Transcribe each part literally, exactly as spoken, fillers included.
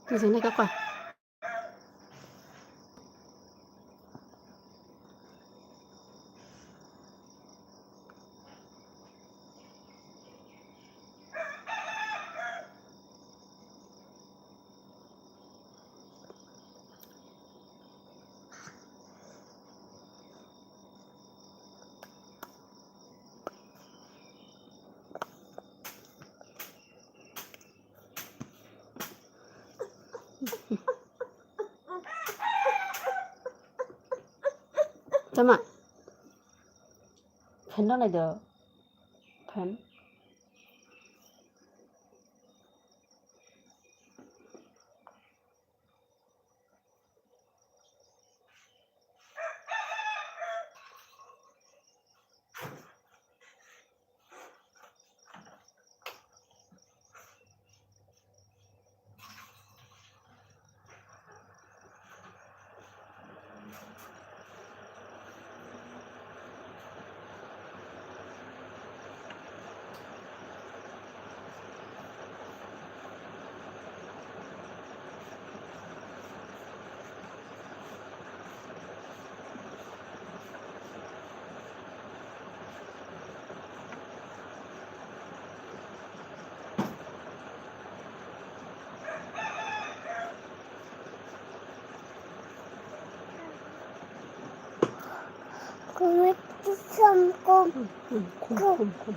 Twijlangni kaka. Tama. Fan rok nai do. Fan. Kum, kum, kum, kum.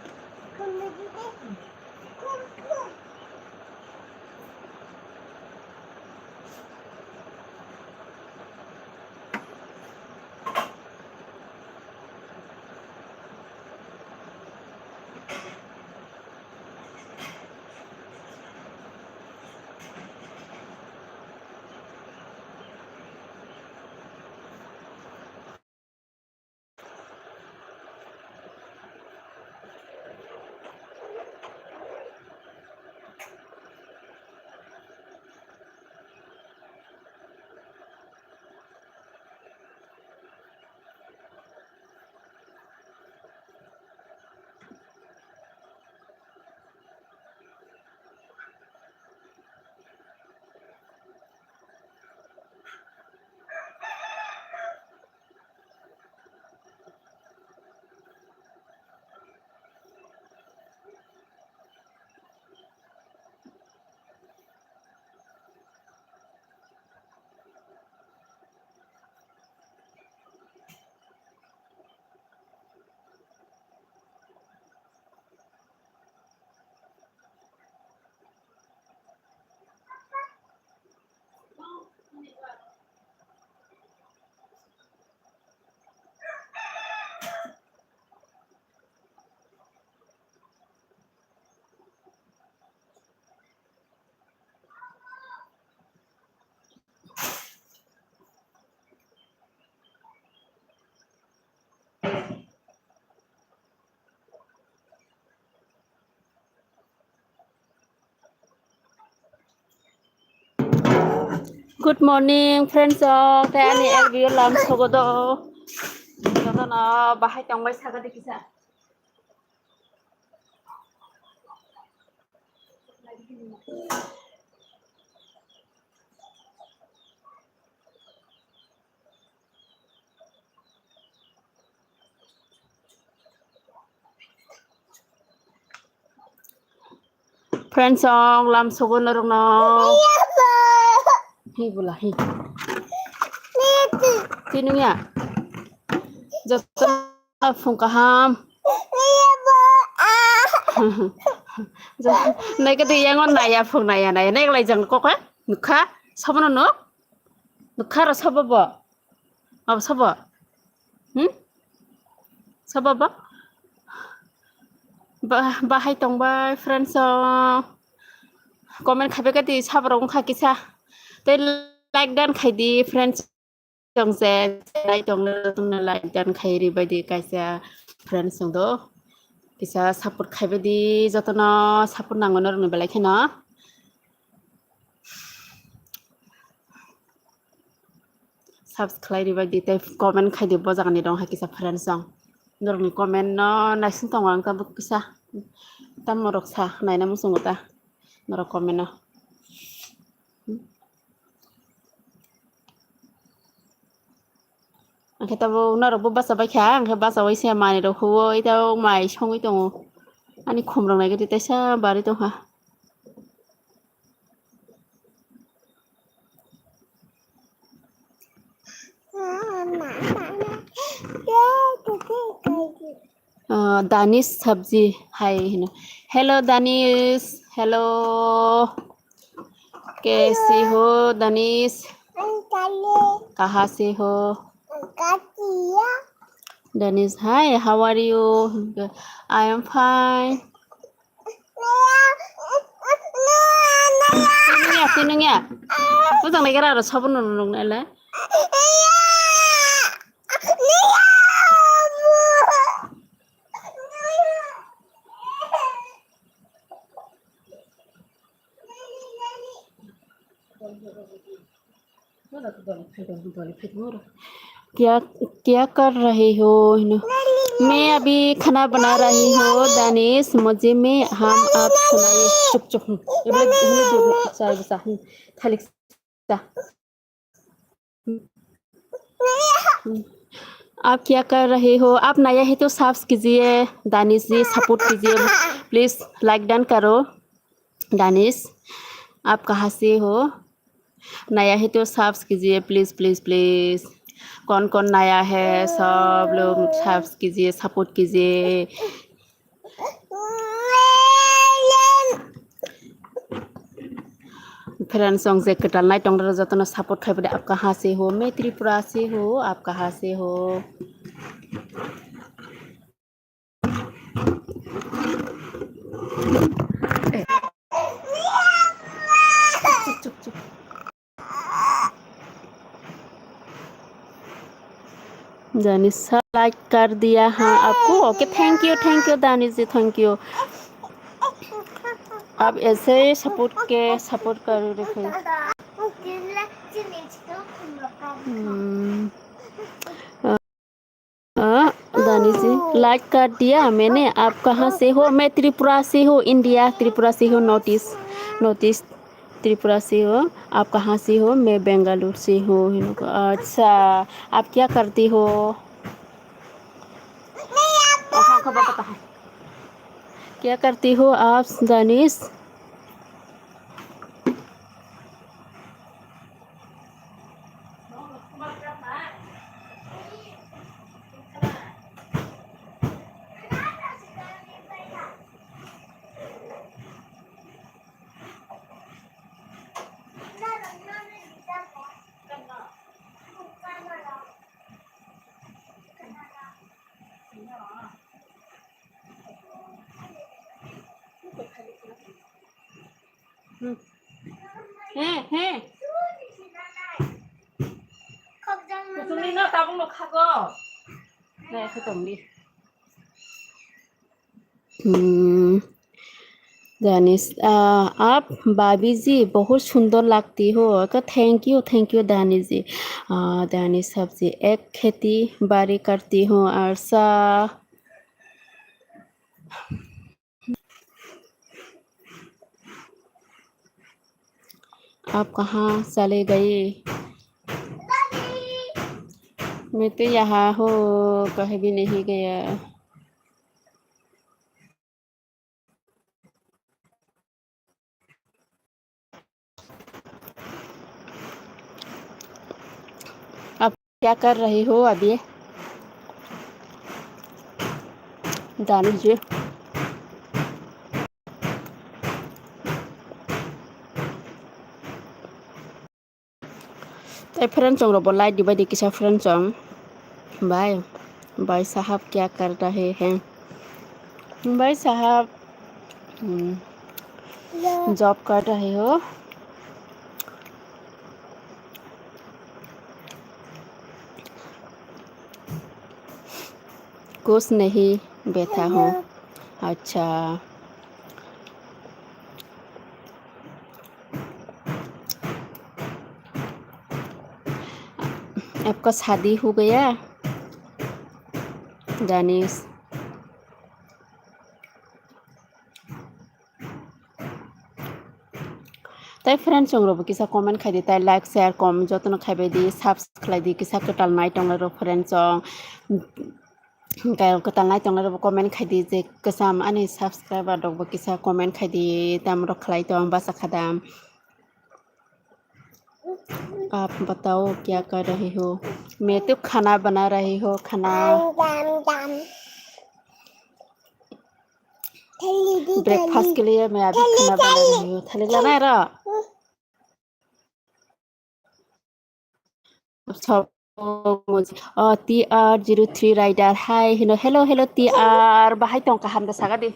Good morning, friends rok. Tei ani F B o lam sogo do. Jotono bahai tongbai saga di kisa. Friends rok, lam sogo norokno. Hi bula, hi. Tinungya. Joto phung kaham. Nai kati yango naya phung naya naya. Nai lai jang kok ha? Nukha? Sobo no nuk? Nukha ro sobo bo? Abo sobo? Hmm? Sobo bo? Ba, bahai tongbai, friends rok. Comment khaibai kati saborok wngkha kisa. Tei like dan khai di, friends rok je nai tong le, jotono like dan khai ri bai di kaisa, friends rok do. Kisa support khaibai di, jotono support nango norokni belai kheno. Subscribe ribai di tei comment khai di bo jagani dong hai kisa friends rok. Norokni comment no naising tongo ang tabuk kisa. Tamo rok sa naina muchungo ta norok comment no. Angkhe tabuk norokbo bachabaikha, angkhe bachaui se manwirok huo, tei tabuk mai songwi tongo. Ani khumrok naikhe tei teisa barwi tongkha. Ah, Danish Sabji, hi hino. Hello, Danish. Hello. कैसे हो, Danish? कहाँ से हो? Danish, hi, how are you? I am fine. Tinungya, tinungya. Bujang lagi rara sabun nung nung nela. क्या, क्या कर रहे हो? मैं अभी खाना बना रही हूँ दानिश, मुझे मैं हम आप सुनाइए। चुप, चुप। ये बोले, ये बोले, चाय बसा। खाली सा। आप क्या कर रहे हो? आप नया है तो सब्स कीजिए, दानिश जी सपोर्ट कीजिए, प्लीज लाइक डन करो। दानिश, आप कहाँ से हो? नया है तो सब्स कीजिए, प्लीज, प्लीज, प्लीज। कौन कौन नया है, सब लोग सब्स कीजिए, सपोर्ट कीजिए। Friends, song je kwtal nai tong rok jotono support khai bwdi. Aap kahan se ho? Main Tripura se ho. Aap kahan se ho? Danish sir, like कर दिया हाँ आपको। Okay, thank you, thank you Danish ji, thank you. आप ऐसे ही सपोर्ट के सपोर्ट कर रखे। हम्म। अ, दानिश जी, लाइक कर दिया मैंने। आप कहाँ से हो? मैं त्रिपुरा से हूँ, इंडिया, त्रिपुरा से हूँ, north east, north east Tripura से हो। आप कहाँ से हो? मैं बेंगलुरु से हूँ। अच्छा, आप क्या करती हो? क्या करती हो आप, Danish? He, he. Kusungni no tabuk no khago. Nai khe tongdi. Hmm. Danish, आ, आप भाभी जी बहुत सुंदर लगती हो। तो thank you, thank you Danish ji. आ, दानिश साहब जी, एक खेती बाड़ी करती हूँ, और सा आप कहाँ चले गए? मैं तो यहाँ हूँ, कहीं भी नहीं गया। क्या कर रही हो अभी? दानिश जी। Tei friend chong rok bo like di bai di kisa friend chong. भाई, भाई साहब क्या कर रहे हैं? भाई साहब, हम्म, जॉब कर रहे हो? कुछ नहीं, बैठा हूँ। अच्छा। आपका शादी हो गया, Danish? Tai friends chong rok bo kisa comment khai di, tai like, share, com jotono khai bai di, subscribe khlai di, kisa kwtal nai tong rok friends chong. Hwnkhe kwtal nai tong rok bo comment khai di, je kwcham ani subscriber rok bo kisa comment khai di, tam rok khlai tong basa khadam. आप बताओ क्या कर रहे हो? मैं तो खाना बना रही हूँ, खाना। Breakfast के लिए मैं अभी खाना बना रही हूँ। Thalik lanai ro. So, oh, T R zero three rider. Hi, hino, hello, hello, T R. Bahai tong kaham da saga di.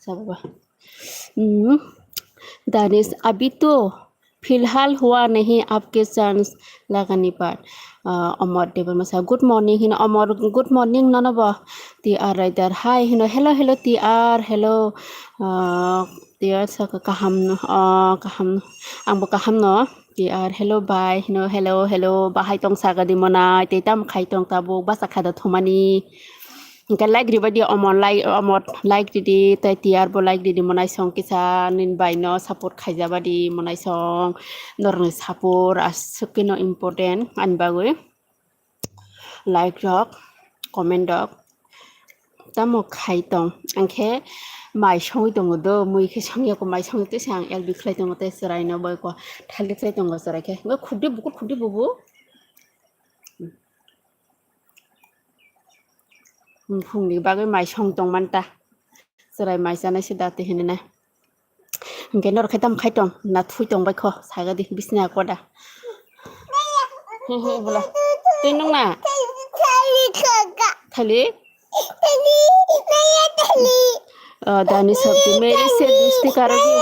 Sababa. Hmm. Danish, abhi to filhal hua nahi, aapke chance lagani baad. Ah, Omor Debbarma sa, good morning hino, Omor, good morning nono bo. T R rider, hi hino, hello, hello, T R, hello. Ah, T R saka kaham no, ah, kaham no. Ang bo kaham no. T R, hello, bye hino, hello, hello, bahai tong saga di monai, tei tam khai tong tabuk, basa khada thumani. Hwnkhe like ribai di, omo like, omo like ridi, tei T R bo like ridi, monai song kisa nini bai no support khaijaba di, monai song norokni support aswk khe no important ani bagwi. Like rok, comment rok, tamo khai tong, angkhe mai songwi tongo do, mui khe songya ko, mai songwi tei se ang L B khlai tongo, tei chwrai no bai ko thalik khlai tongo, chwrai khe khukdi bukur, khukdi bubu. Phungni bagwi mai song tong manta. Chwrai mai chanai se da twi hinwi nai. Hwnkhe norok khe tamo khai tong, na thui tong bai kho, saga di bisni akoda. He he bula. Twi nung na? Thali? Oh, Dani sabji, mere se dosti karogi.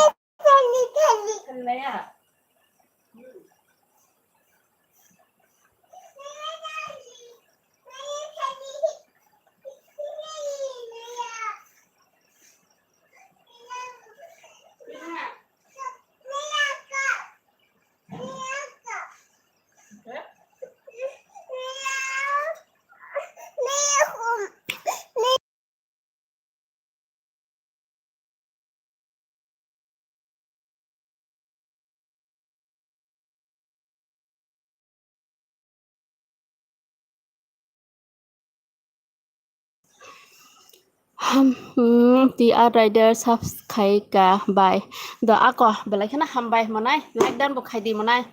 Ham, hmm, T R rider subs khai ka bai. Do ako belai kheno hambai monai, like dan bo khai di monai.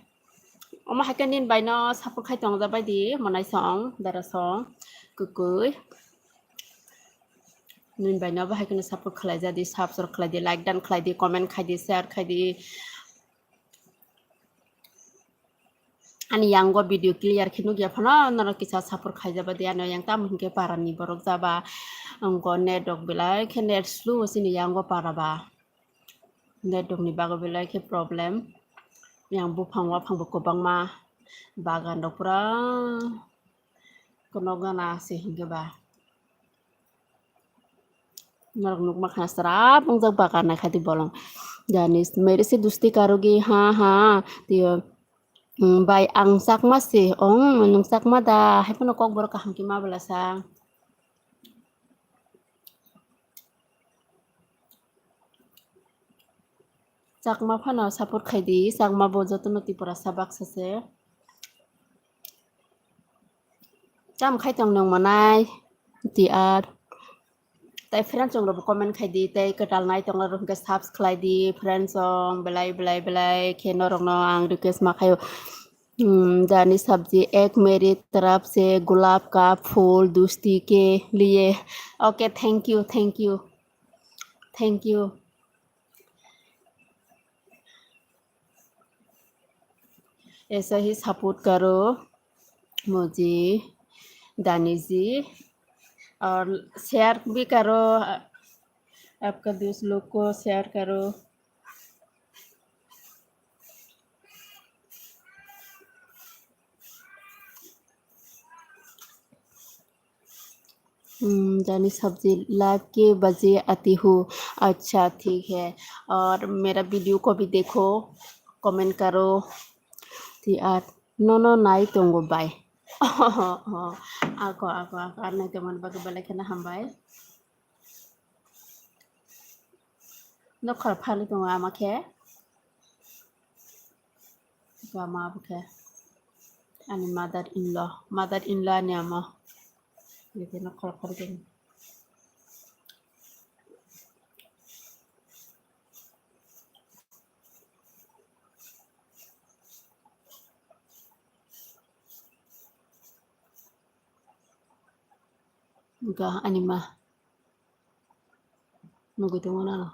Omo hai khe nini bai no support khai tong jabai di monai song, dara song, kukui. Nini bai no bahai kheno support khlai ja di, subs rok khlai di, like dan khlai di, comment khai di, share khai di. Ani yango video clear khe nukya phano norok kisa support khaijaba di, ano yang tamo hinkhe parani borok jaba, angko net rok belai khe net slow chini yango para ba, net rok ni bagwi belai khe problem. Yang buphang waphang bo kwbangma, bagan rok pura kono gana se hinkhe ba. Norok nukma khana srap wngjak bagan naikha di bolong. Jani mere se dosti karogi ha ha tiyo. Hmm, bai ang chakma se ong, nwng chakma da, hai phano kokborok kaham khe ma bwlasa. Chakma phano support khai di, chakma bo jotono Tiprasa baksa se. Tam khai tong nung manai, T R. Tai friends chong rok comment khai di, tai kwtal nai tong rok hwnkhe subs khlai di, friends chong belai, belai, belai khe norok no ang request ma khaio. Hmm, Dani sabji ek mere taraf se gulab ka phool dosti ke liye. Okay, thank you, thank you, thank you. ऐसा ही सपोर्ट करो मुझे दानिश जी, और शेयर भी करो, आपका दोस्त लोग को शेयर करो। हम्म, दानिश साहब जी, लाइव के बजे आती हूँ। अच्छा, ठीक है। और मेरा वीडियो को भी देखो, कमेंट करो। Ti at, no, no, nai tongo bai. Ako, ako, ako, ar nai tongmani bagwi belai kheno hambai. Nokhor phali tongo ama khe. Iko ama abo khe. Ani mother in law, mother in law ani ama. Iko nokhor phali tongo. Ga ani ma. Nugui tongo nano.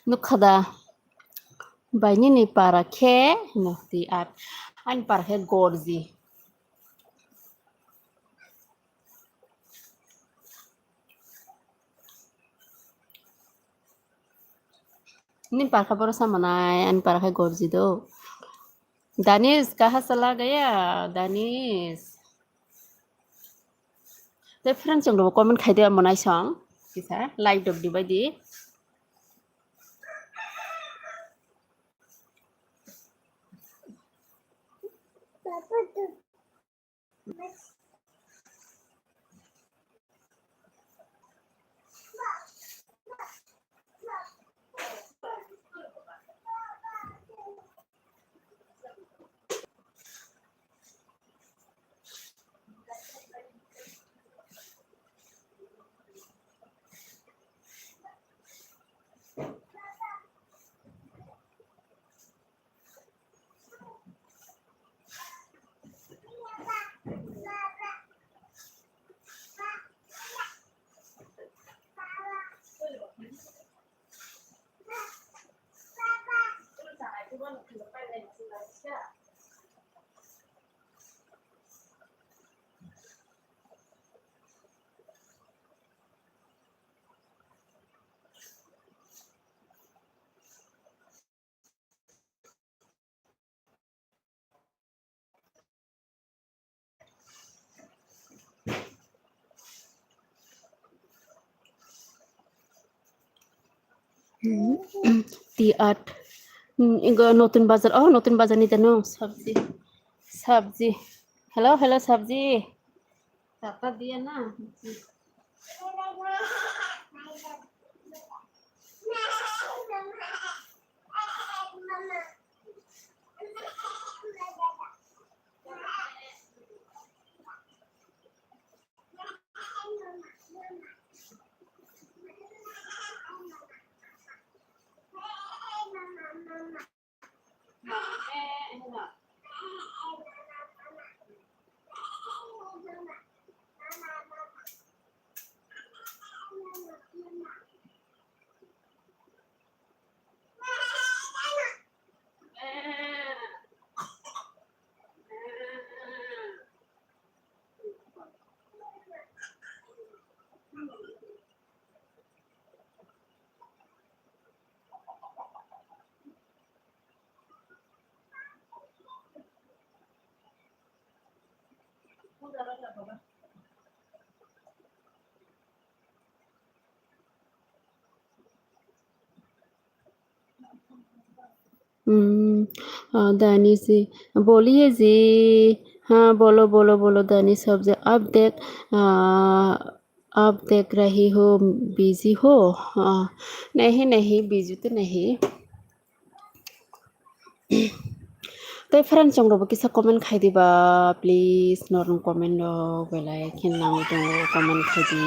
Nukha da. Bai nini para khe hino ti at. Ani para khe gorji. Nini para khe boro samanai, ani para khe gorji do. Danis, kaha chala gaya? Danis. Te friends chwng rok comment khai di amo naisong. Kisa like dok di bai di. Hmm, ti at. Hmm, igo Notun Bazar. Oh, Notun Bazar ni dano sabji. Sabji. Hello, hello, sabji. Tata diya na. हम्म, अ, दानिश जी, बोलिए जी। हाँ, बोलो, बोलो, बोलो, दानिश साहब जी। अब देख, अ, अब देख रही हो, बिजी हो? अ, नहीं, नहीं, बिजी तो नहीं। Tei friend chong rok bo kisa comment khai di ba, please, norok comment rok belai khe nangwi tongo, comment khai di.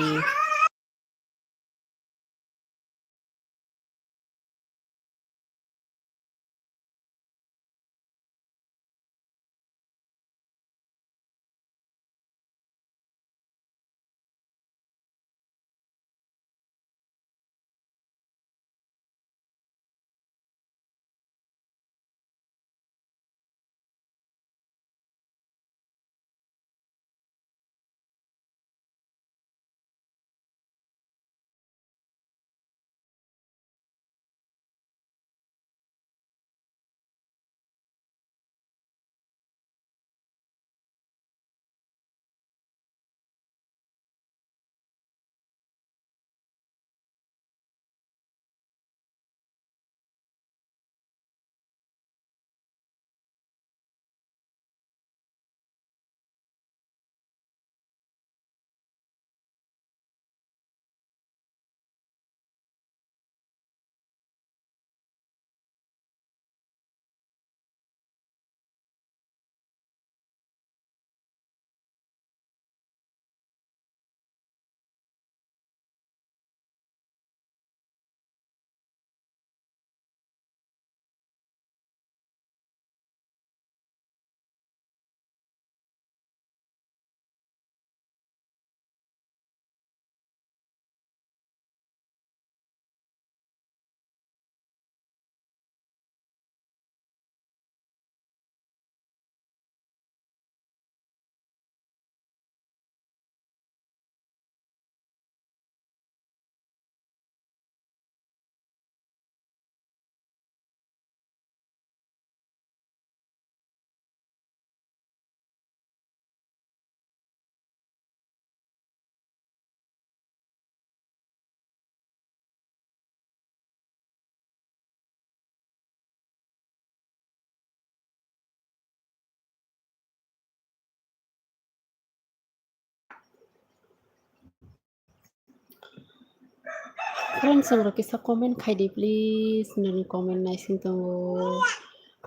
Friends, ang rok kisa comment khai di, please. Nini comment naising tongo.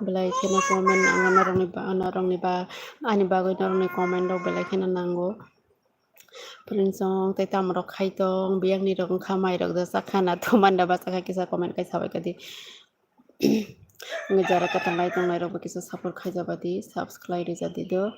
Belai kheno comment nango norokni ba, norokni ba, ani bagwi norokni comment rok belai kheno nango. Friends, ang tei tamo rok khai tong, biyang ni rok wngkha, mai rok da sakha na, to manda ba sakha, kisa comment khai sabai kadi. Wngwi jara kwtal nai tongnai rok bo kisa support khai jaba di, subscribe rija di do.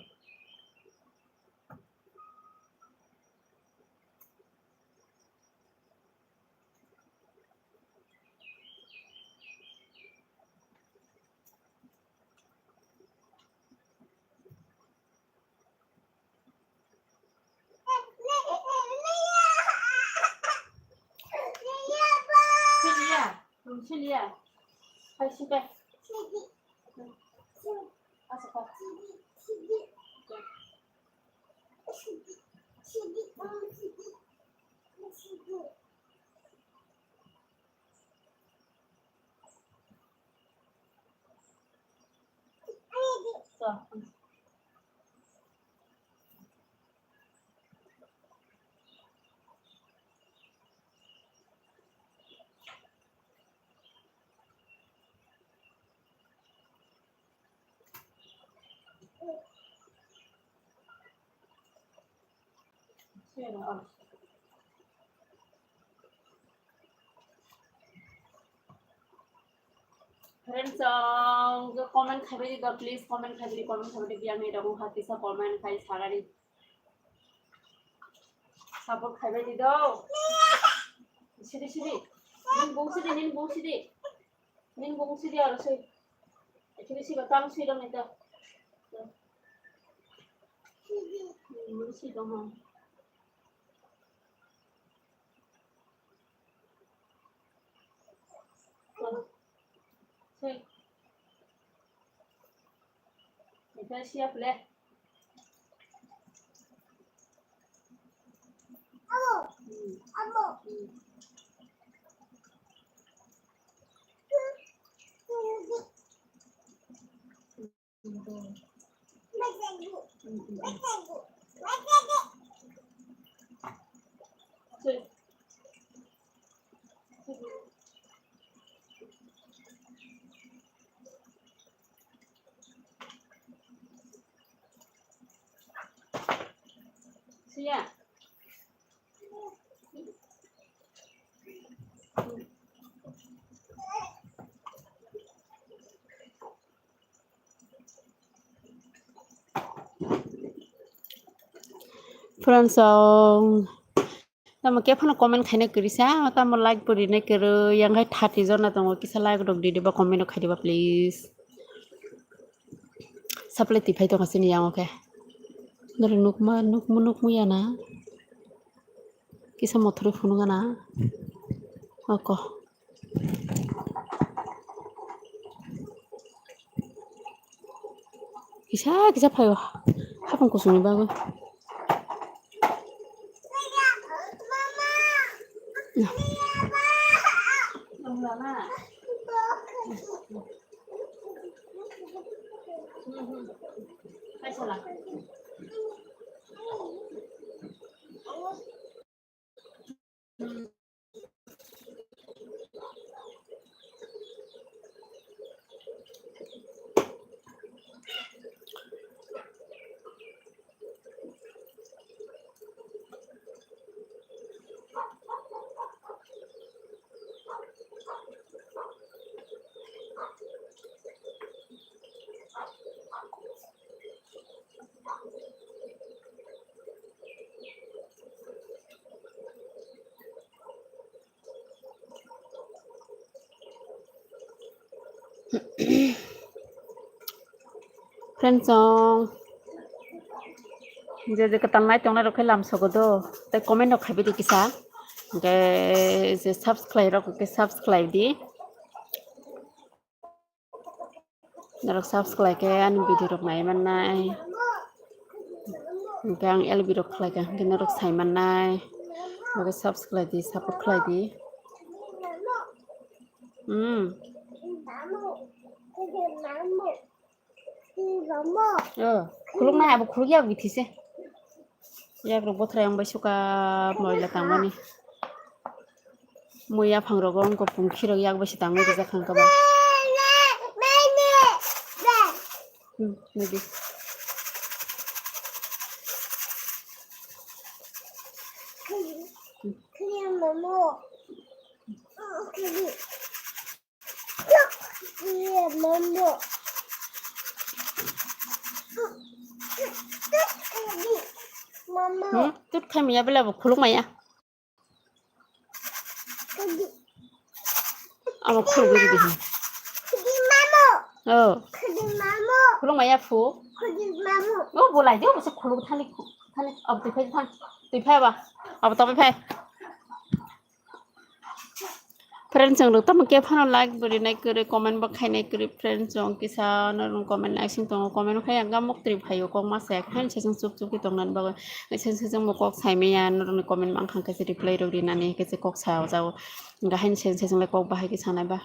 Friends, ang comment khaibai di, please comment khaibai di, comment khaibai di, biyang ni rok wngkha kisa comment khai sagani. Support khaibai di do. Sidi, sidi. Nin bung sidi, nin bung sidi. Nin bung sidi aro sui. Sidi, sidi, tang sui dong ito. Hmm, sidi dong, ha. Sui. Ito siap le. Siya. Friends, ang tamo khe phano comment khaina kwrwi sa, tamo like bo rinai kwrwi, yang hai thirty jona tongo, kisa like rok di diba, comment rok khai diba, please. Supply twi phai tongkha chini yango khe. Norok nukma, nukmu, nukmu ya na? Kisa mothorwi phunuk gana. Oko. Kisa kisa phaio hapung kusungni bagwi. Friends, song je je kwtal nai tongnai rok khe lam sogo do, tei comment rok khaibai di kisa, hwnkhe je subscribe rok khe subscribe di. Norok subscribe khe ani video rok nai mannai. Hwnkhe ang L B rok khlai kha, hwnkhe norok sai mannai. Hwnkhe subscribe di, support khlai di. Hmm. Oh, khuluk nai, abo khuluk yak bithi se. Yak rok bothrai ang bai suka moila tangmani. Mui yaphang rogo wngkha pungkhirok yak bai se tangwi rijak kha wngkha ba. Hmm, nadi. Hmm, tut khai maya bela bo khuluk maya. Amo khuluk guri dihi. Oh. Khuluk maya phu. Oh, bolai de, bo se khuluk thani khu-, thani, abo twi phai thang. Twi phai ba. Abo twi phai. Friends, chwng rok tamo khe phano like bo rinai kwrwi, comment bo khainai kwrwi, friends, chwng kisa norok comment naising tongo, comment khai ang muk twi phaio, kok ma saya, haino se chwng chup chup khe tongna bagwi, se se chwng bo kok sai maya, norokni comment mang kha khe se reply rok rinani khe se kok sa o jao, hwnkhe haino se se chwng le kok bahai khe sanai ba.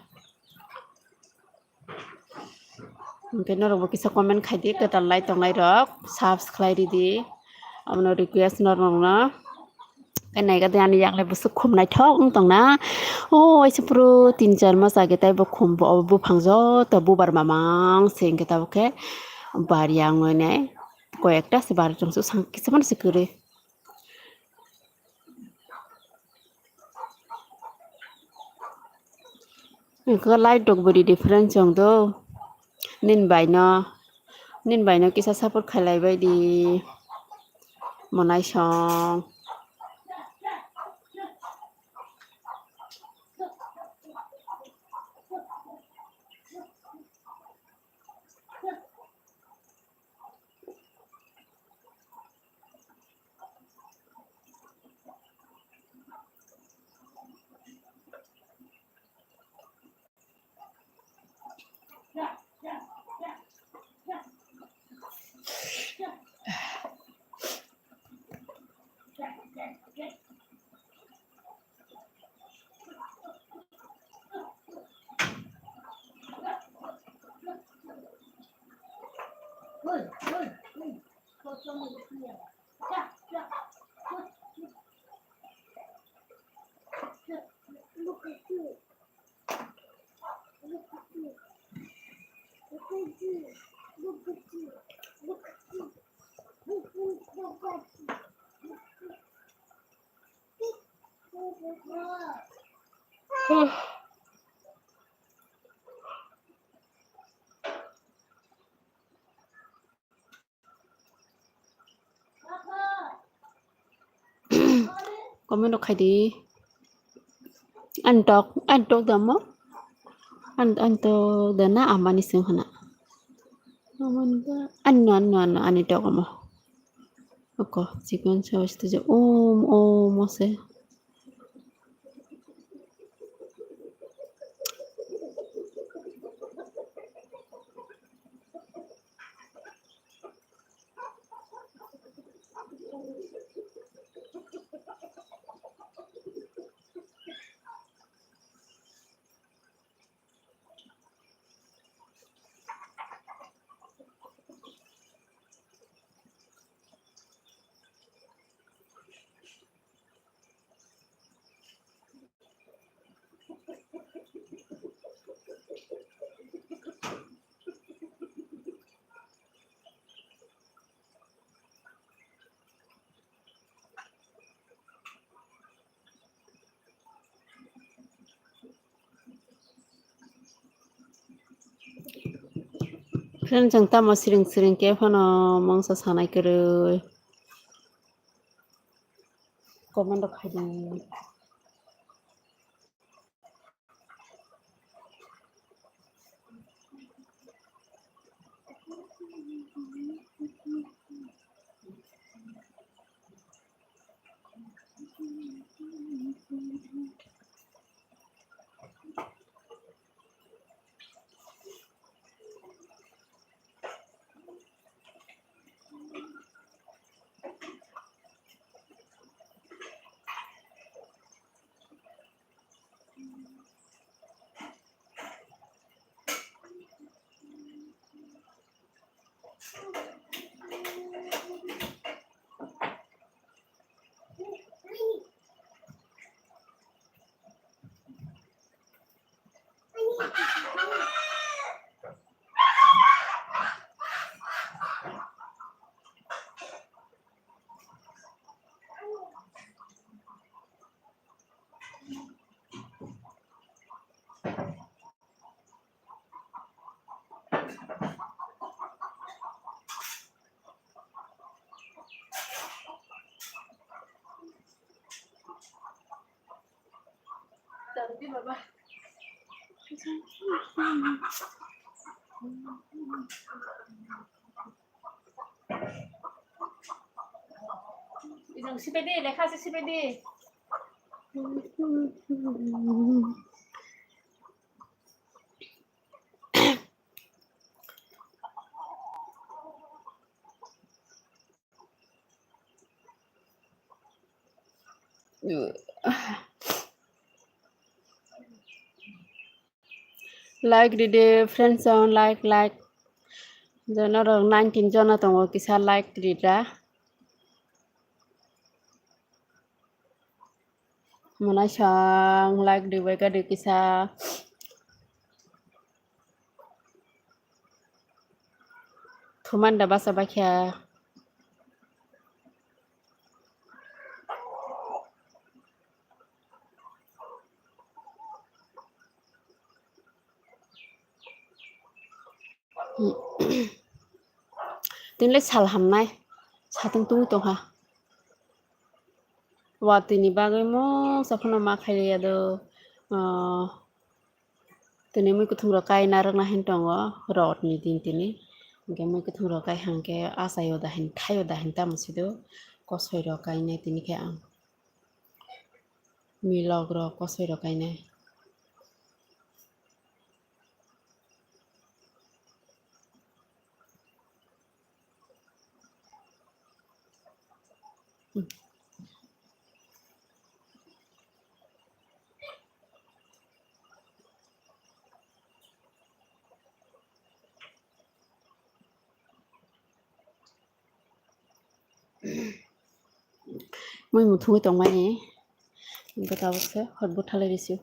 Hwnkhe norokbo kisa comment khaidi, kwtal lai tongnai rok subscribe khlai ridi. Abono request norokno. Khe naikha de ani yaklai bwswk khum naithok wng tongna. O waisa phuru tin char mas age tei bo khum bo, obo buphang joto bubar mamang se hwnkhe tabuk khe bar yang wngnai. Koi ekta se bar chwng swk sang kisa phano se kwrwi. Wngkha light rok bwrwi different chwng do. Nini bai no, nini bai no kisa support khailai bai di. Monai song. Comment rok khaidi. Ani tok, ani tok damo. Ani, ani tok dana amani sing hana. Amani da, ani no, ani no, ani no, ani tok amo. Oko, chikon sa wasta je om, om ose. Friend, chwng tamo siring siring khe phano mungsa sanai kwrwi. Comment rok khaidi. Ijang sipedi, lekha se sipedi. Like ridi friends, on like, like. Jona rok nineteen jona tongo, kisa like rida. Mwnai sang like ribai kadi kisa. Thuman da basa bakya. Tinle sal hamnai. Satung tungwi tongha. Watwi ni bagwi mungsa phano ma khailiya do, ah, tini mui kuthung rok kaina rwkna hin tongo, rot ni din tini. Hinkhe mui kuthung rok kai hangkhe achaio da hin, thaio da hin tamo sido, kosoi rok kainai tini khe ang. Milok rok kosoi rok kainai. Mui muthungwi tongmani. Hinkhe tabuk se hot bwthalai risi.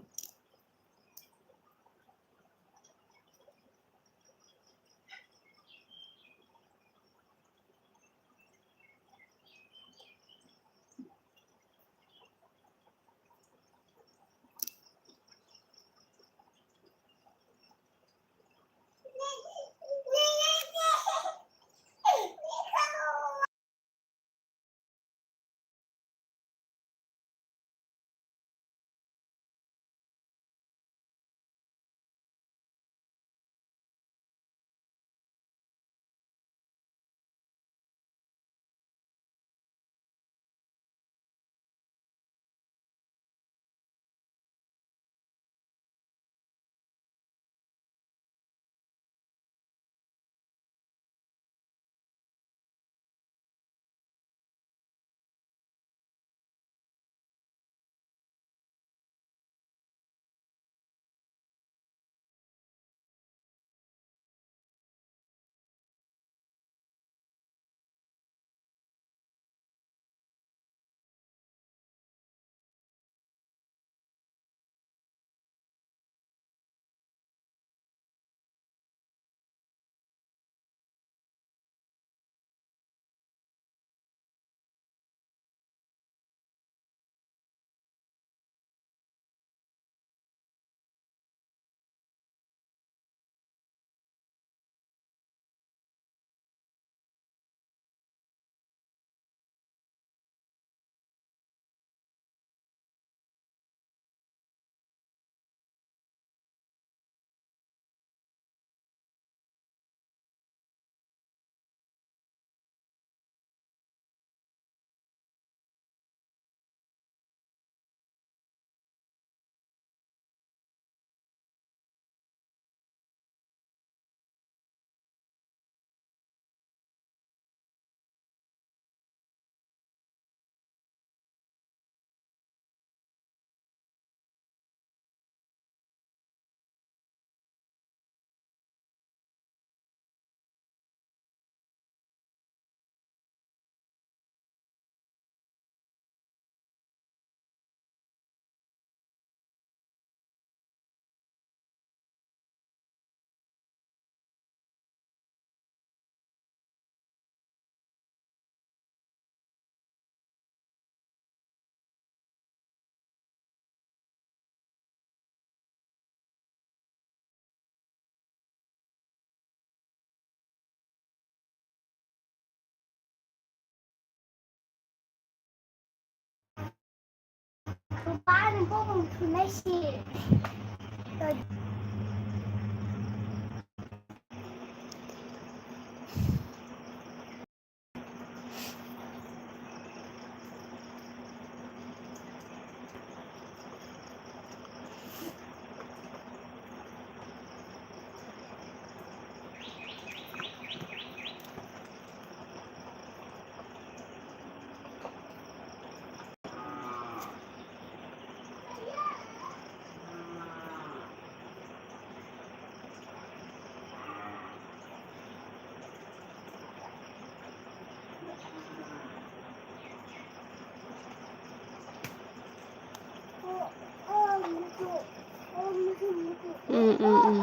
Mm, mm, mm.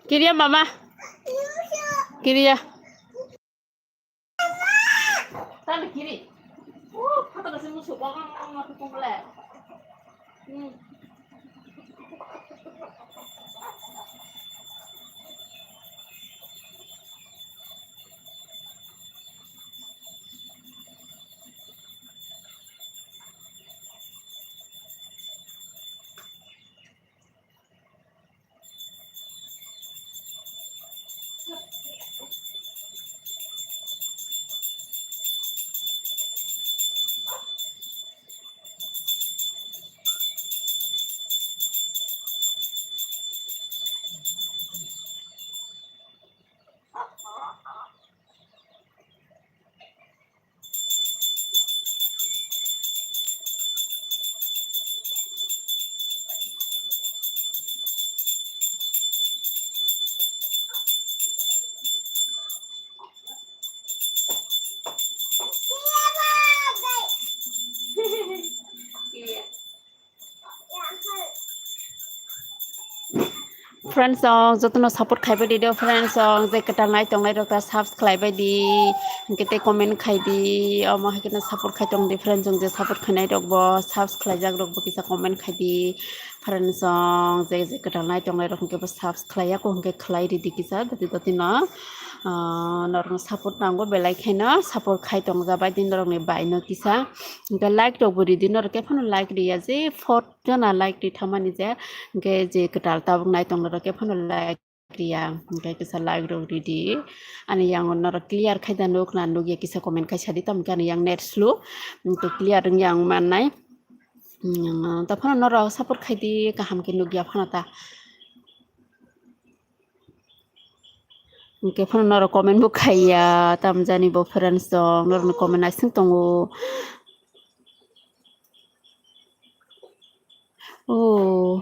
Kiriya mama. Kiriya. Tadi kiri. Uh, kata kasih musuh. Bang, bang, bang, aku kumpul, eh. Hmm. Friends rok jotono support khaibai di do, friends rok je kwtal nai tongnai rok ta subscribe bai di, hwnkhe tei comment khai di, omo hai kheno support khai tong di friends rok, je support khainai rok bo subscribe jak rok bo kisa comment khai di. Friends rok je je kwtal nai tongnai rok hwnkhe bo subscribe khlai ya ko hwnkhe khlai ridi kisa dati dati no, ah, norok no support nango belai kheno support khai tong ja bai di norok ni bai no kisa, hwnkhe like rok bo ridi norok khe phano like riya je phot jona like ri thamani je, hwnkhe je kwtal tabuk nai tong norok khe phano like riya, hwnkhe kisa like rok ridi. Ani yang norok clear khai da nuk na nuk ya kisa comment khai sadi, tamo khe ani yang net slow, hwnkhe clear wng yang mannai. Hmm, ta phano norok support khai di, kaham khe nuk ya phano ta. Hwnkhe phano norok comment bo khai ya, tamo jani bo friends rok norokni comment naising tongo. Oh,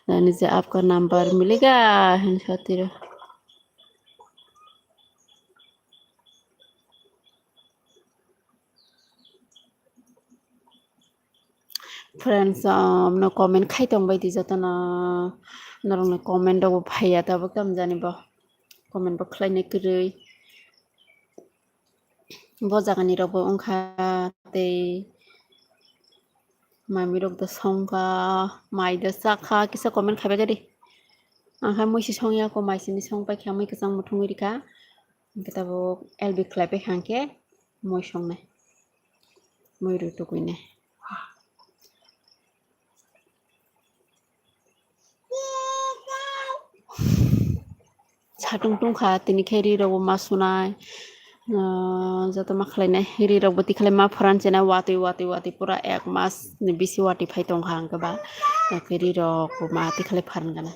jani je apka number milega hin satiro. Friends, um, no comment khai tong bai di jotono, norokni comment rok bo phaiya tabuk tamo jani bo comment bo khlainai kwrwi. Bo jagani rok bo wngkha tei mami rok do songkha, mai do chakha, kisa comment khaibai di. Ang khe mui se songya ko, mai sini song paikha, mui kwchang muthungwi rikha. Hwnkhe tabuk L B khlai paikha hwnkhe mui songnai. Mui rw tukuinai. Satung tungkha, tini khe ri rok bo ma sunai, ah, joto ma khlainai, ri rok bo tikhalai ma phoran chenai, watwi, watwi, watwi, pura ek mas ni bisi watwi phai tongkha hwnkhe ba, hwnkhe ri rok bo ma tikhalai pharan gana.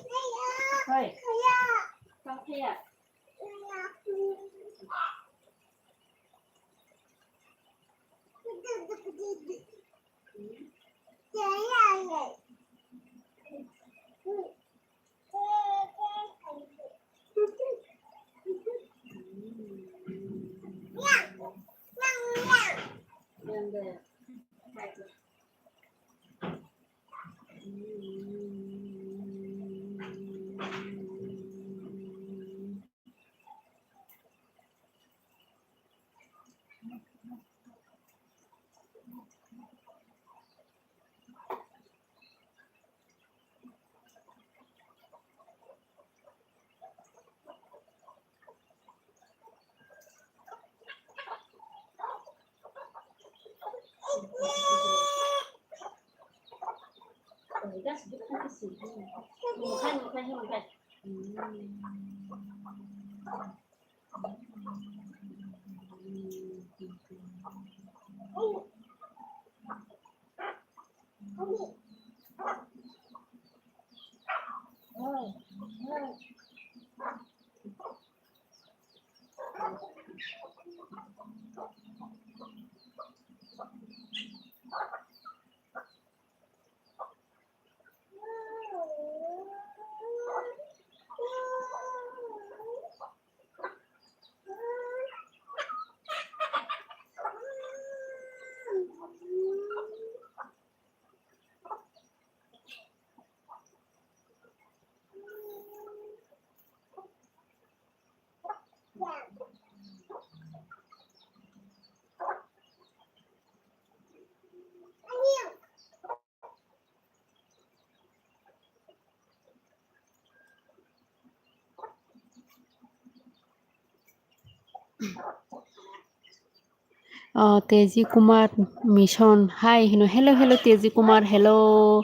Oh, Teji Kumar Mission. Hi, hino. Hello, hello, Teji Kumar. Hello.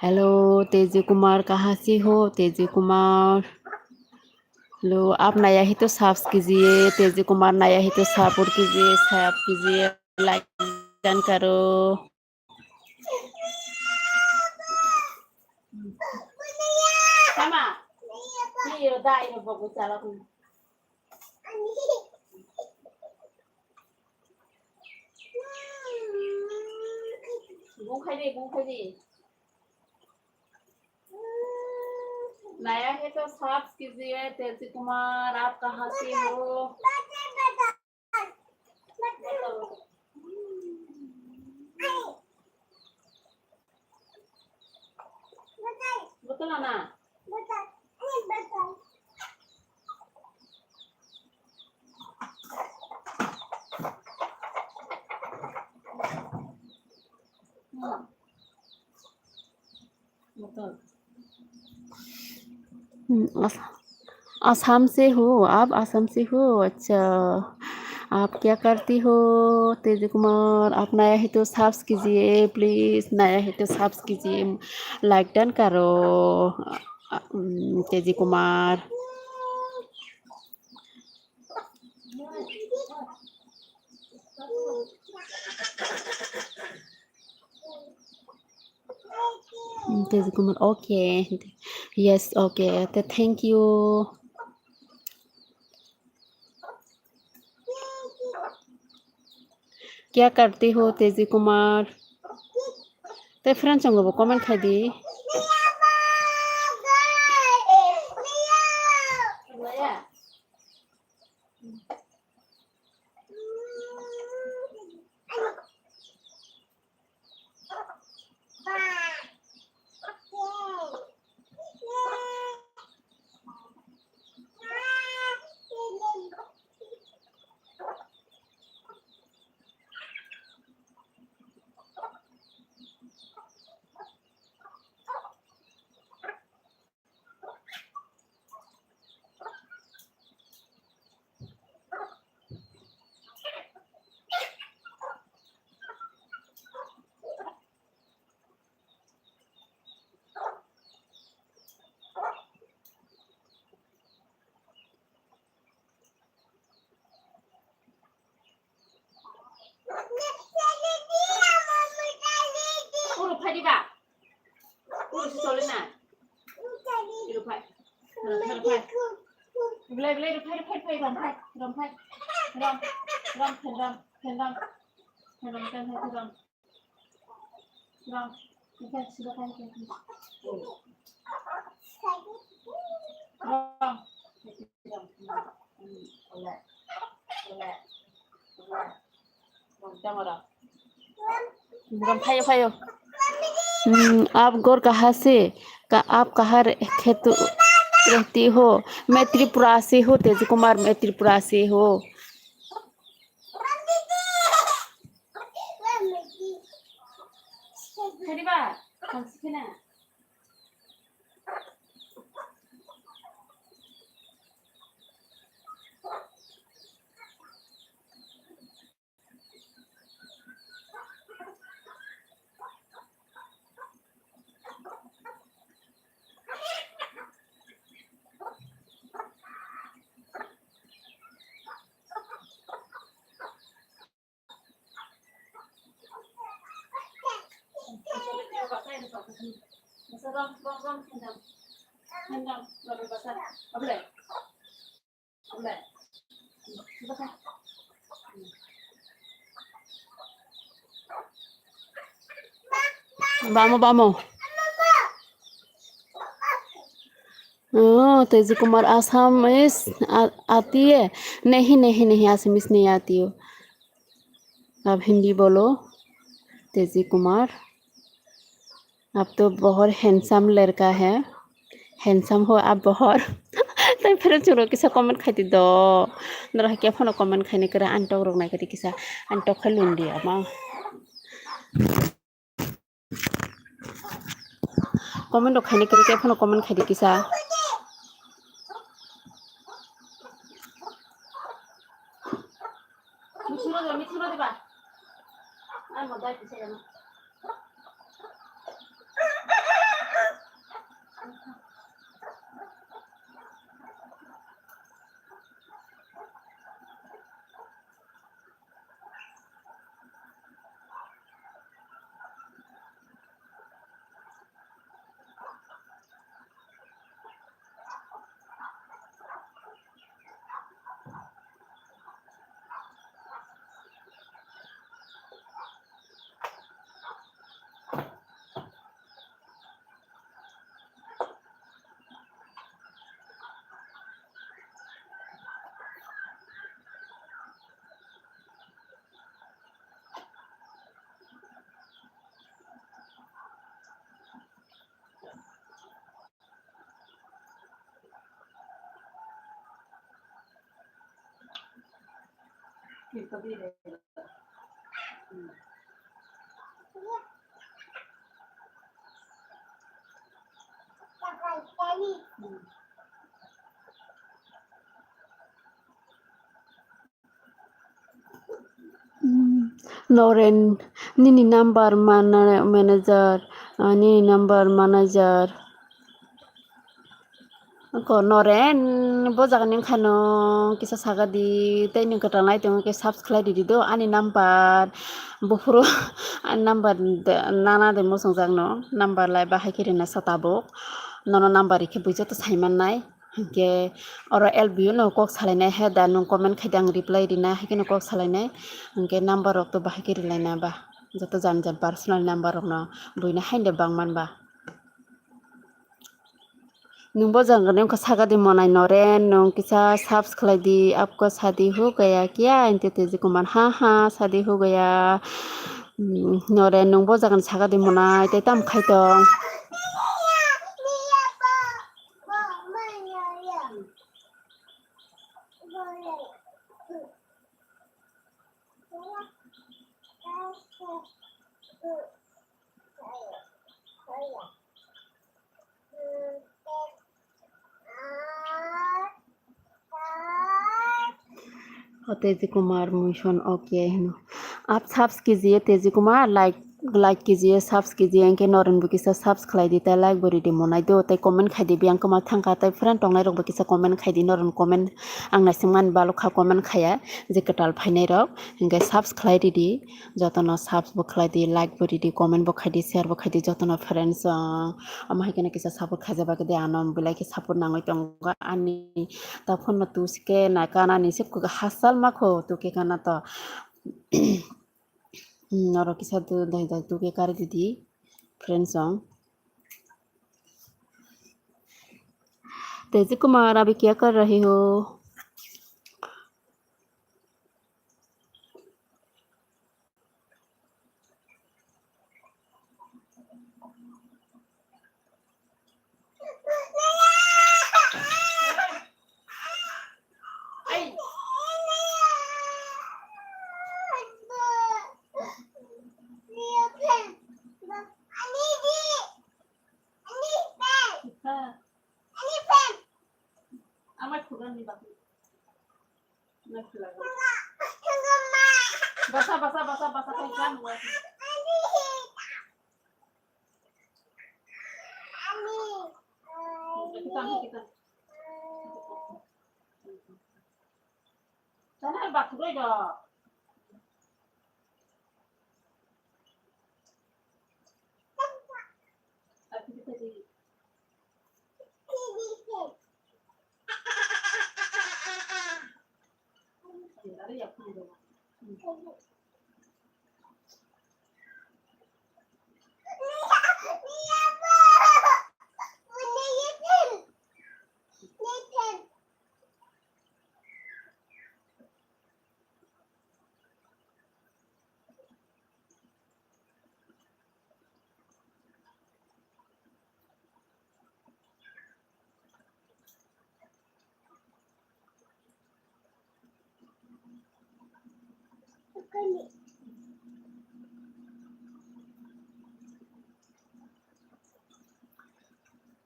Hello, Teji Kumar. कहाँ से हो, Teji Kumar? Hello, आप नया है तो सब्स कीजिए, तेजी कुमार नया है तो सपोर्ट कीजिए, सब्स कीजिए, लाइक डन करो। Tama. Ni yo dai no bogo chala kun. Bung khai de, bung khai de. नया है तो सब्स कीजिए, तेजी कुमार, आप कहाँ से हो? Betul, Ana? हम्म, आस-, आसाम से हो आप? आसाम से हो? अच्छा, आप क्या करती हो? तेज कुमार, आप नया है तो सब्स कीजिए प्लीज, नया है तो सब्स कीजिए, लाइक डन करो। अ, अ, हम्म, तेज कुमार। तेज Kumar, okay. Yes, okay. Te thank you. क्या करते हो तेजी Kumar? Te friend chongo bo comment khai di. Uru phai diba? Uru si chole na? Uru phai. Uru phai, uru phai. Belai, belai, uru phai, uru phai, uru phai, rom phai, rom phai. Rom, rom, phen rom, phen rom. Phen rom, phen rom, phen rom. हम्म, आप घर कहाँ से, का, आप कहाँ रह-, खेतु-, रहती हो? मैं त्रिपुरा से हूँ, तेज कुमार, मैं त्रिपुरा से हूँ। Bamo, bamo. Oh, Teji Kumar, Assamese a-, aati hai? Nahi, nahi, nahi, Assamese nahi aati ho. Aap Hindi bolo, Teji Kumar. Aap to bahut handsome ladka hai. Handsome ho aap bahut. Tai phero chwng rok kisa comment khai di do. Norok hai khe phano comment khainai kwrwi, ani tok rok nai kwrwi kisa. Ani tok khai lun di ama. Comment rok khainai kwrwi khe phano comment khai di kisa. Hmm. Noren, nini number mana manager, ah, nini number manager. Ko Noren, bo jaga ni wngkha no kisa saga di, tei nwng kwtal nai tongo khe subscribe di di do, ani number buphuru, ani number de, nana de muchungjak no, number lai bahai khe rina sa tabuk, nono number rikhe bui joto sai mannai. Hinkhe oro L B o no kok salainai, he da nwng comment khai di, ang reply rina, hai kheno kok salainai. Hinkhe number rok to bahai khe rilaina ba, joto jani jani personal number rok no buino haino bang man ba. Nwng bo jang gwnwi wngkha, saga di monai Noren, nwng kisa search khlai di, apko shadi ho gaya kya? Hinte Teji Kumar, ha ha, shadi ho gaya. Hmm, Noren, nwng bo jagani saga di monai, tei tamo khai tong? O Teji Kumar Muison, okay hino. Ap subs kijiye Teji Kumar, like, like kijiye, subs kijiye, hinkhe Noren bo kisa subs khlai di, tei like bo ridi monai do, tei comment khai di, biyang kwma thangkha, tei friend tongnai rok bo kisa comment khai di, Noren comment ang naisingmani balokha comment khaya, je kwtal phainai rok, hinkhe subs khlai ridi. Jotono subs bo khlai di, like bo ridi, comment bo khai di, share bo khai di, jotono friends, ah, omo hai kheno kisa support khaijak bagwi de ano belai khe support nangwi tongo ani ta phone no tu sike na kana ni sip ko hasal ma kho tu ke kana to. Hmm, oro kisa tu dai dai tu ke kari di di friends song. Teji Kumar, abhi kya kar rahe ho? Basa, basa, basa, basa, kau kan, wah. Kita, kita. Sana bathroom do.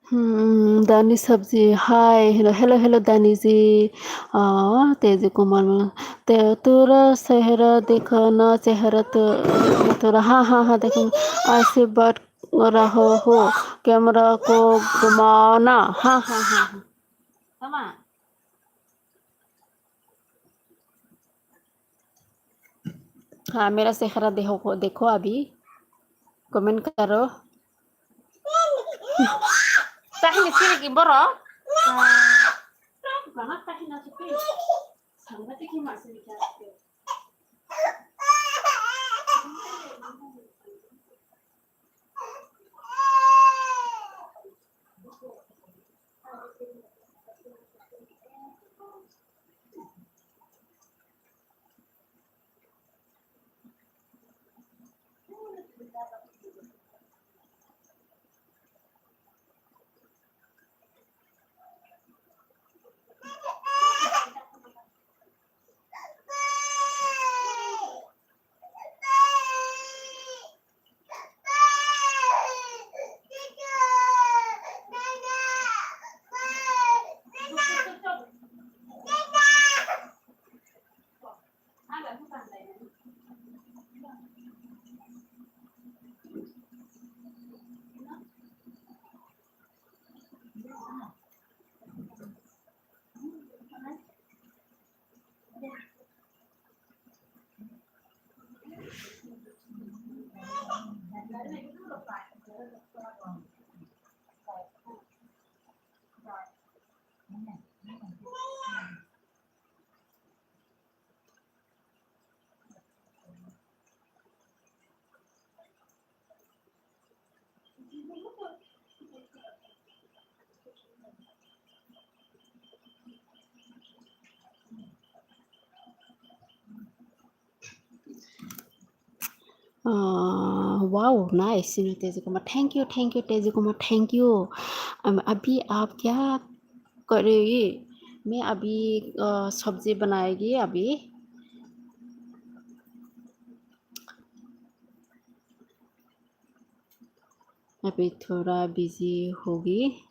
Hmm, Dani Sabji, hi, hello, hello, hello, Dani ji. Ah, Teji Kumar, te tura sehra dekha na, chehra tu, tura, ha, ha, ha, dekha. Aise baat raha ho, camera ko ghumana, ha, ha, ha, ha. Tama. हाँ, मेरा चेहरा देखो, देखो अभी। Comment करो। Tahini sirik iboro. Ah, wow, nice, you know, Teji Kumar. Thank you, thank you, Teji Kumar. Thank you. Um, अभी आप क्या कर रही? मैं अभी, uh, सब्जी बनाएगी अभी। अभी थोड़ा बिजी होगी।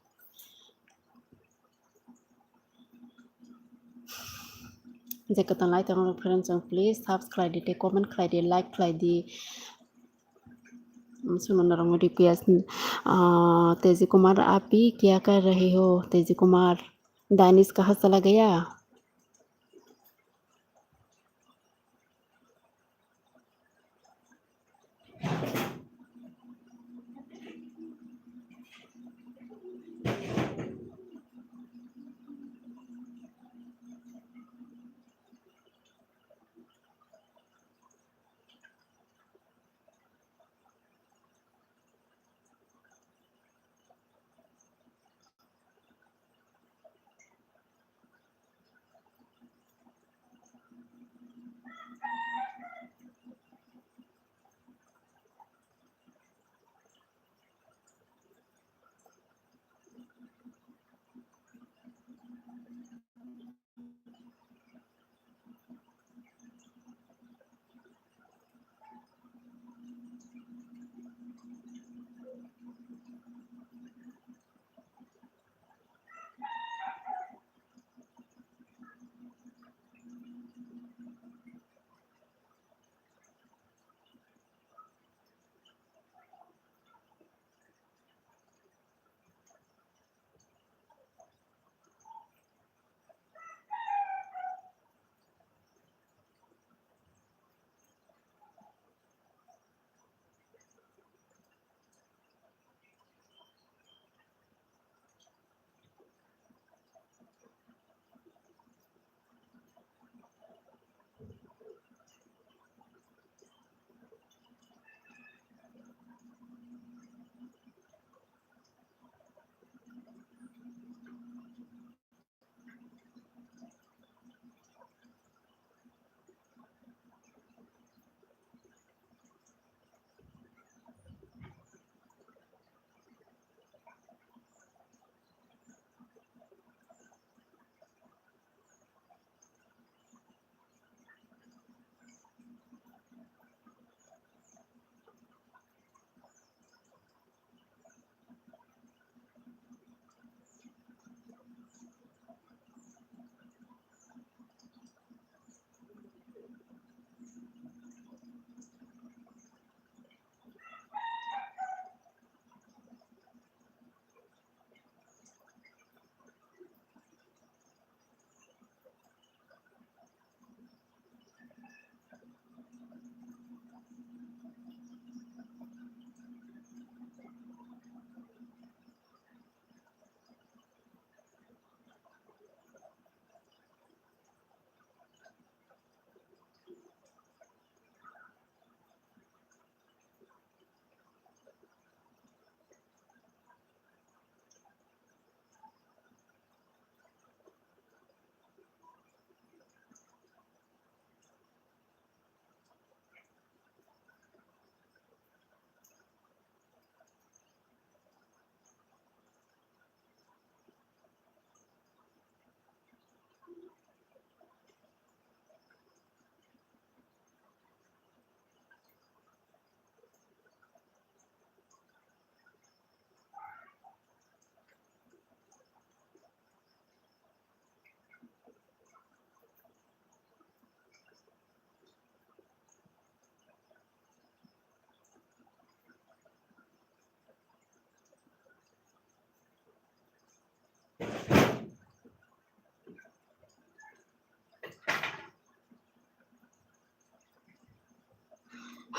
Je kwtal nai tongo rok, friends rok, please subscribe di, comment khlai di, like khlai di. Musulman rok no request, ah, Teji Kumar, आप भी क्या कर रहे हो, Teji Kumar? Danish कहाँ चला गया?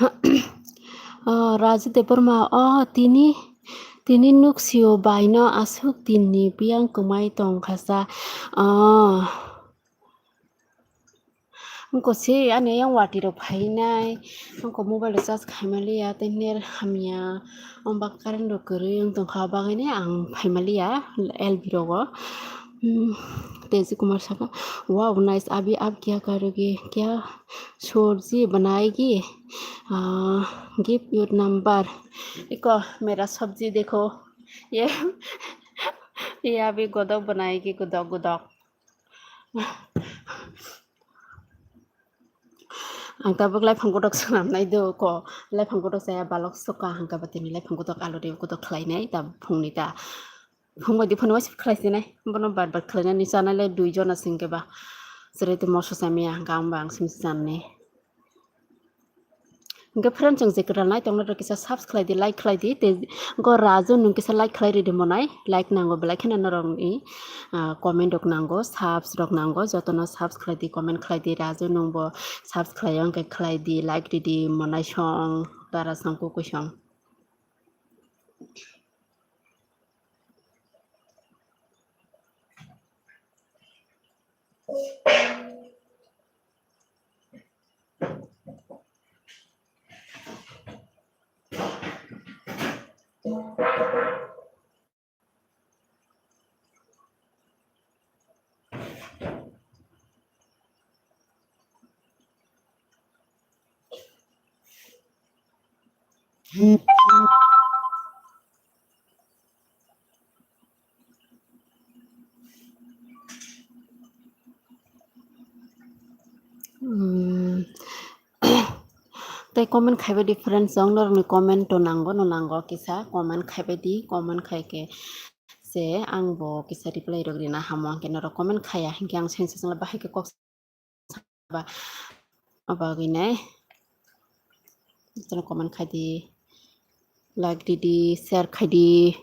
Oh, Raju Debbarma, oh, tini, tini nuksio baino aswk dinni biyang kwmai tongkha sa. Oh. Wngkha se ani yang watwi rok phainai, wngkha mobile rok charge khaimaliya, tei net hamya, wngba current rok kwrwi wng tongkha, o bagwino ang phaimaliya L B rogo. Hmm, Teji Kumar saka, "Wow, nice, abhi aap kya karoge? Kya sabji banayegi? Ah, give your number." Iko, "Mera sabji dekho." Ye, ye abhi godok banayegi, godok, godok. Ang tabuk laiphang kotok swnamnai do ko, laiphang kotok chaya balok soka hangkha ba tini laiphang kotok alu de kotok khlainai ta phungni ta. Phung bai di phano waisa khlaisinai, bono bar bar khlainani chanai le dui jona singke ba. Chwrai tei moso chamya hangkha ang ba ang simi chanai. Hingke friend, chwng je kwtal nai tongna rok kisa subs khlai di, like khlai di, tei go Raju nwng kisa like khlai ridi monai, like nango belai kheno norokni, ah, comment rok nango, subs rok nango, jotono subs khlai di, comment khlai di, Raju nwngbo subs khlai o hingke khlai di, like ridi monai song, dara song kukui song. Hmm. Tei comment khaibai di friends, jong norokni comment to nango, no nango kisa comment khaibai di, comment khaike se ang bo kisa reply rok rina hamo, hingke norok comment khaiya hingke ang sense sengla bahai khe kok ba, abo bagwi nai. Jotono comment khai di, like di di, share khai di.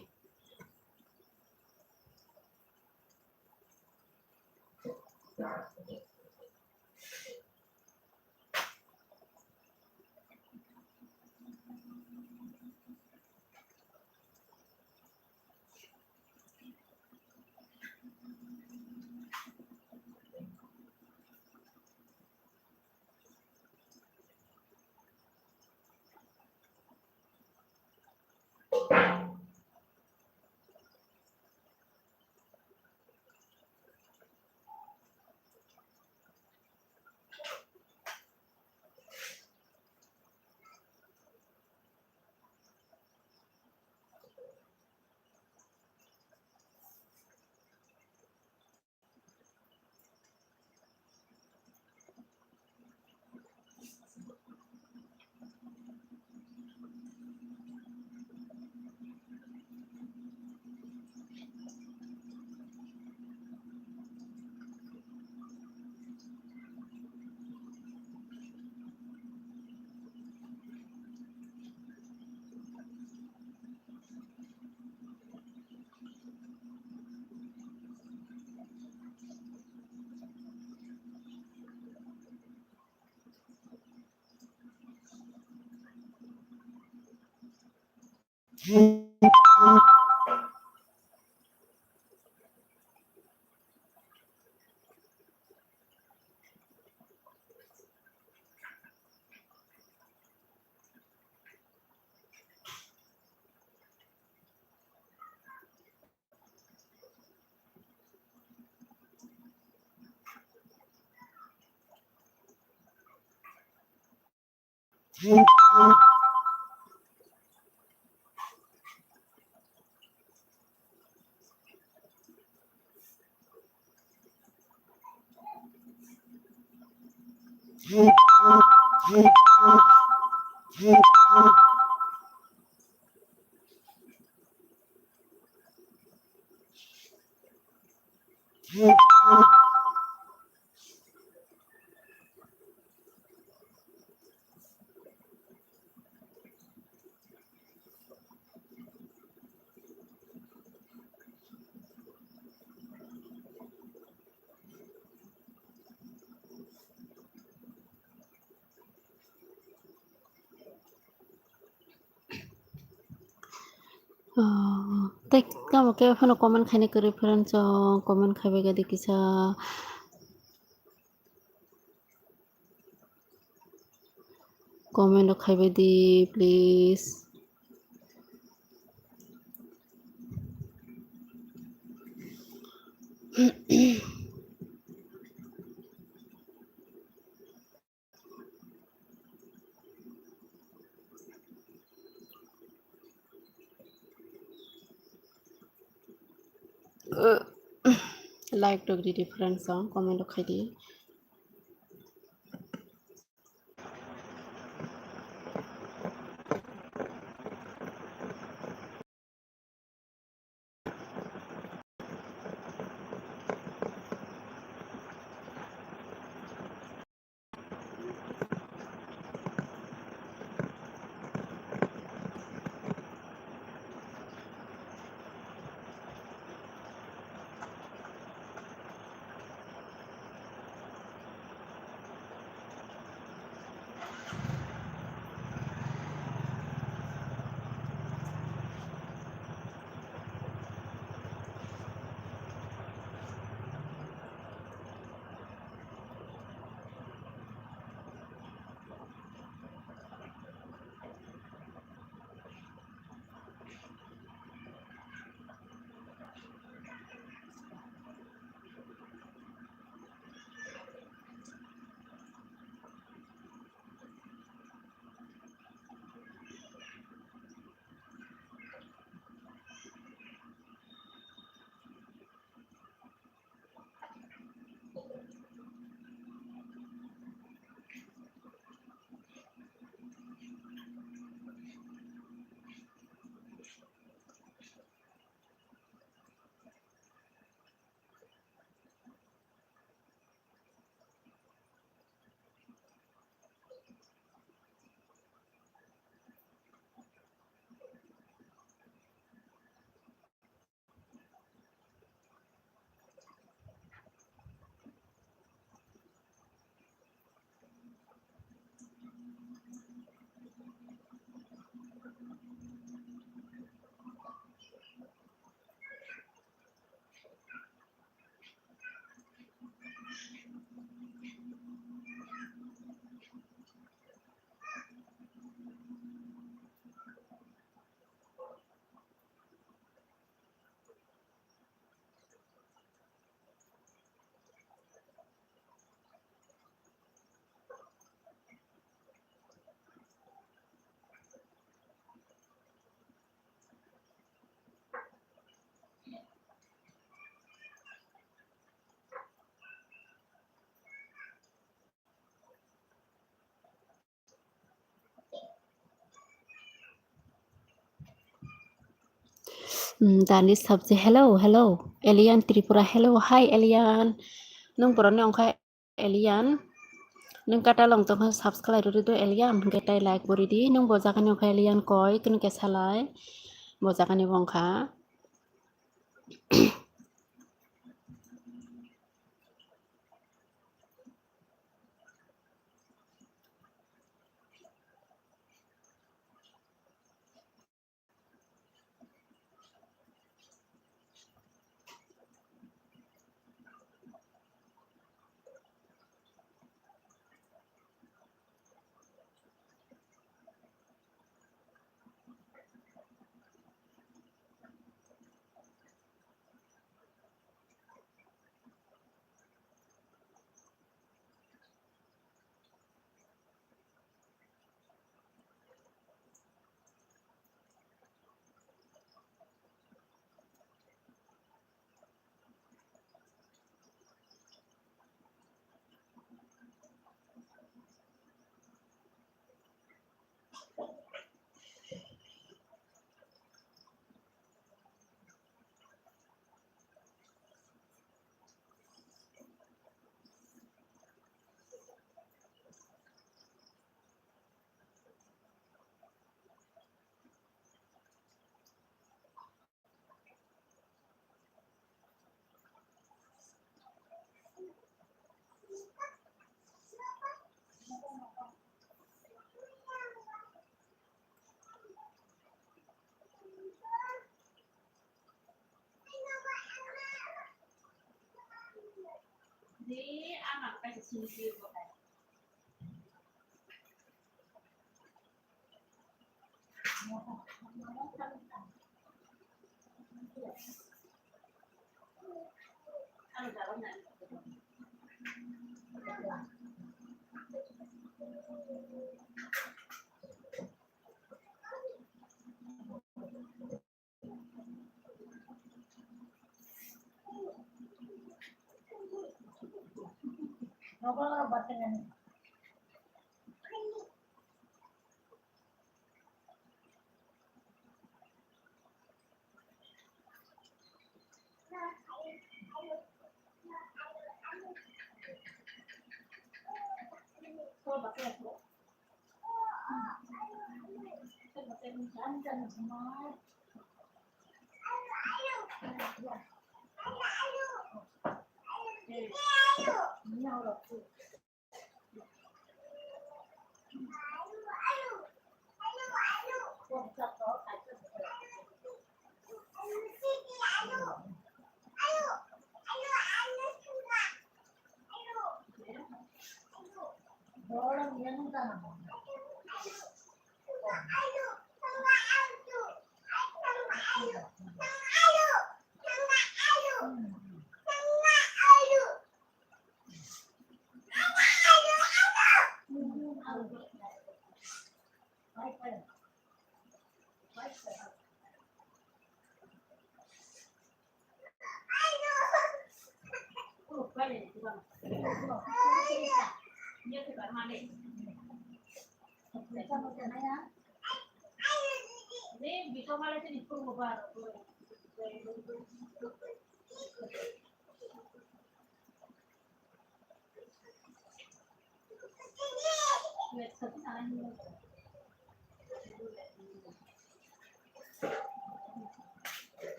Ah, tei tamo kebo phano comment khaina kwrwi friends, o comment khaibai gadi kisa. Comment rok khaibai di, please. Like rok ridi friends, o comment rok khaidi. Hmm, Dani Sabji, hello, hello. Elian Tripura, hello, hi Elian. Nung boroni ongkha Elian. Nung kata long tongkha subscribe rwdi do Elian, hwnkhe tai like bo rwdi. Nung bo jagani ongkha Elian koi, kunu khe salai. Bo jagani bo ongkha.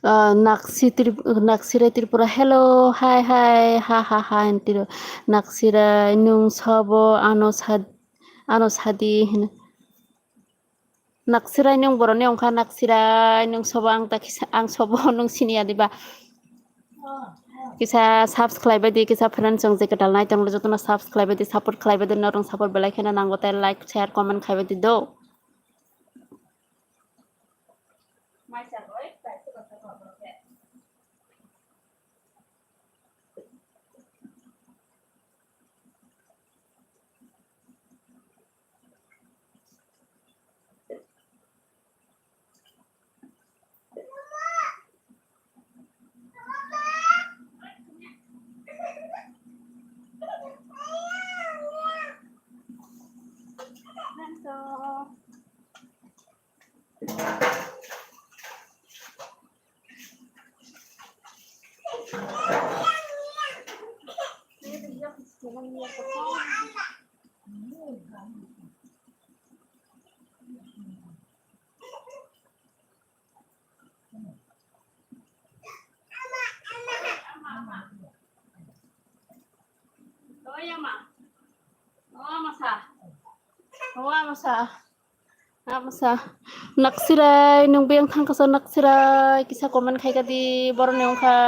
Ah, Nakshi Trip-, Nakshirai Tripura, hello, hi, hi, ha, ha, ha, hinwi tiro. Nakshirai, nwng sobo ano sad-, ano sadi hino. Nakshirai nwng boroni wngkha, Nakshirai nwng sobo ang ta kisa, ang sobo nwng siniya diba. Kisa subscribe di, kisa friends chwng je kwtal nai tonglo jotono subscribe di, support khlai di, norong support belai kheno nango, tei like, share, comment khai di do. Oi, ama. O, ama sa. O, ama sa. Ama sa. Nakshirai, nwng biyang thangkasa Nakshirai. Kisa comment khaika di, boroni wngkha.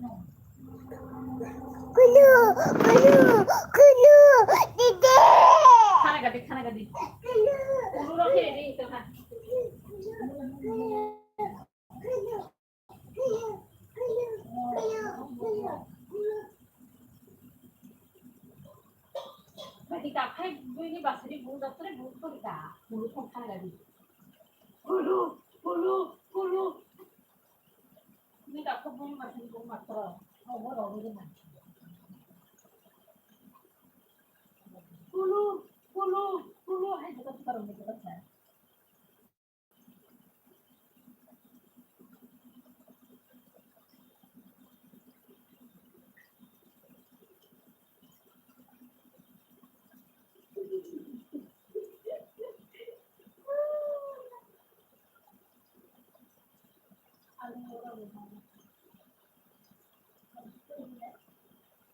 Kulu, kulu, kulu, dede. Khana gadi, khana gadi. Kulu. Kulu rok khe di, to kha. Bagi kaphai buini basuri bu dapre bu khori ka. Kulu khong khana gadi. Kulu, kulu, kulu. Ni kaphai buini basuri bu matro. Oh, oh, oh, oh, oh. Kulu, kulu, kulu, hai jota jota rong jota jota.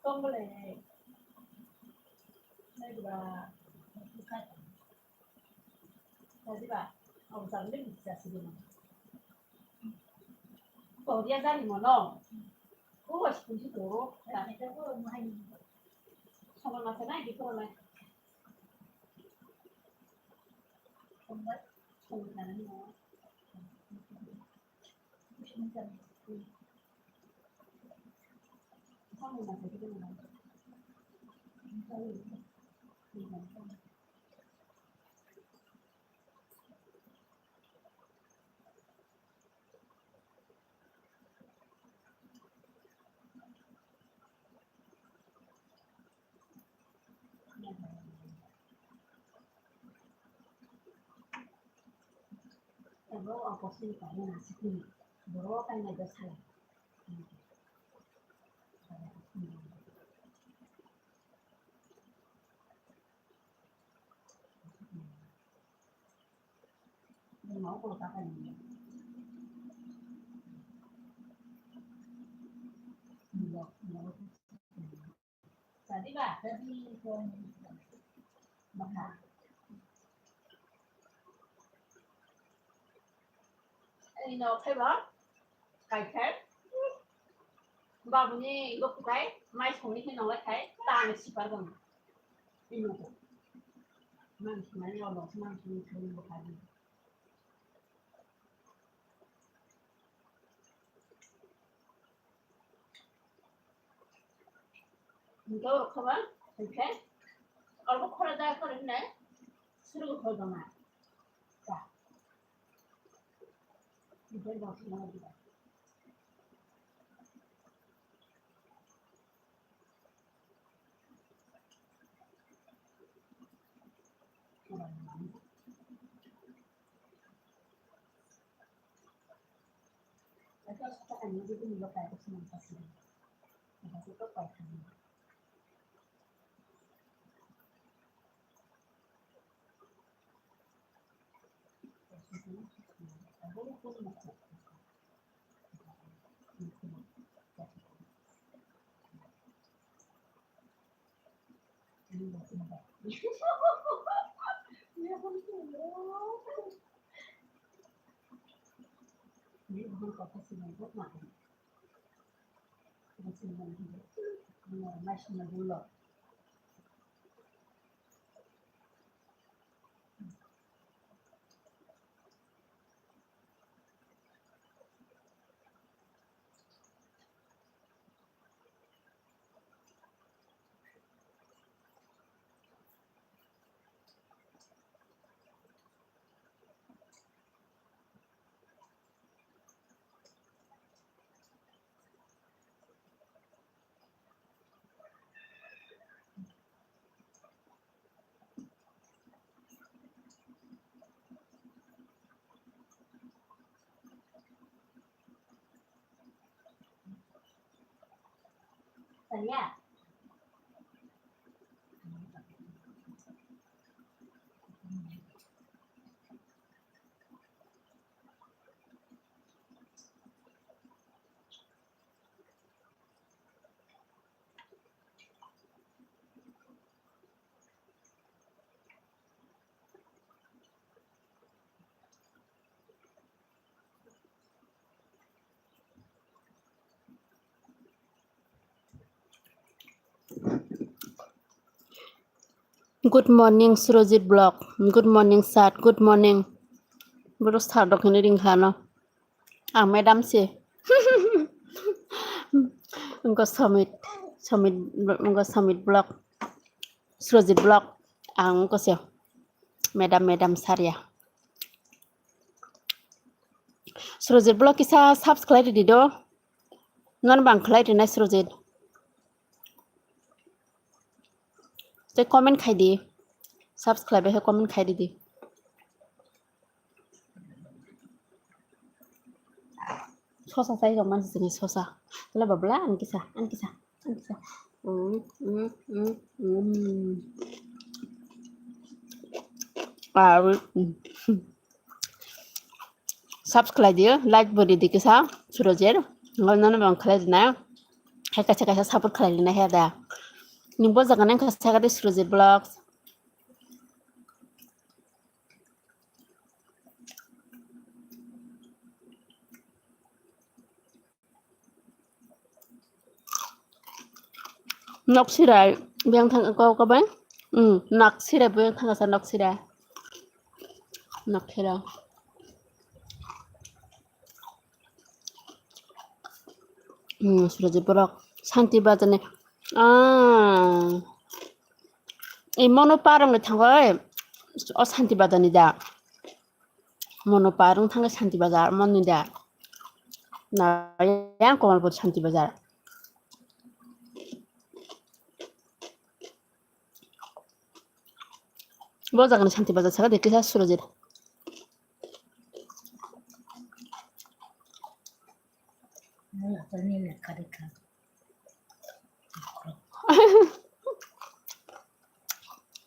Kong bole. Nai ba. Nai ba. Ang jang le bisa sini. Kau dia jani mono. Kau was kunci koro. Sama masa nai di koro nai. Abo opor sini kainwi nasikni borok kainwi do salai. Jadi ba, jadi baka. Ini no, oke ba? Kai kai. Babuni igo kukai, mai songni khe nonglai khai, tang sipar gong. Ino ko. Mang songni rolo, mang songni khe nonglai khai. Hingke oro khe ba, hingke oro khora da khora hine, suru khol dona. Ta. Hingke bo suru khol dona. Good morning, Surojit Vlog. Good morning, sir. Good morning. Boro sir rok hinwi ringkha no. Ang madam se. Wngkha Samit, Samit, wngkha Samit Vlog. Surojit Vlog. Ang wngkha se. Madam, madam sir ya. Surojit Vlog kisa subscribe di do. Non bang khlai rinai Surojit. Tei comment khai di. Subscribe hai comment khai di di. Sosa chai rok man sini sosa. Tala babla an kisa, an kisa, an kisa. Mm, mm, mm, mm. Ah, mm. Subscribe di, like bo di di kisa, Surojit. Ngon nang bang khlai di na. Hai kaisa kaisa support khlai di na hai da. Ni bo jaga nang kasa kati Surojit Vlogs. Nok sirai biyang thang ko ko bai. Hmm, nok sirai biyang thang sa nok sirai. Nok sirai. Hmm, Surojit borok Santi Bazar ni. Ah. Ei mono parong le thango, o Santi Bazar ni da. Mono parong thango Santi Bazar, moni da. Na, yang Kamalpur Santi Bazar. Bo jaga ni Santi Bazar saka de kisa Surojit.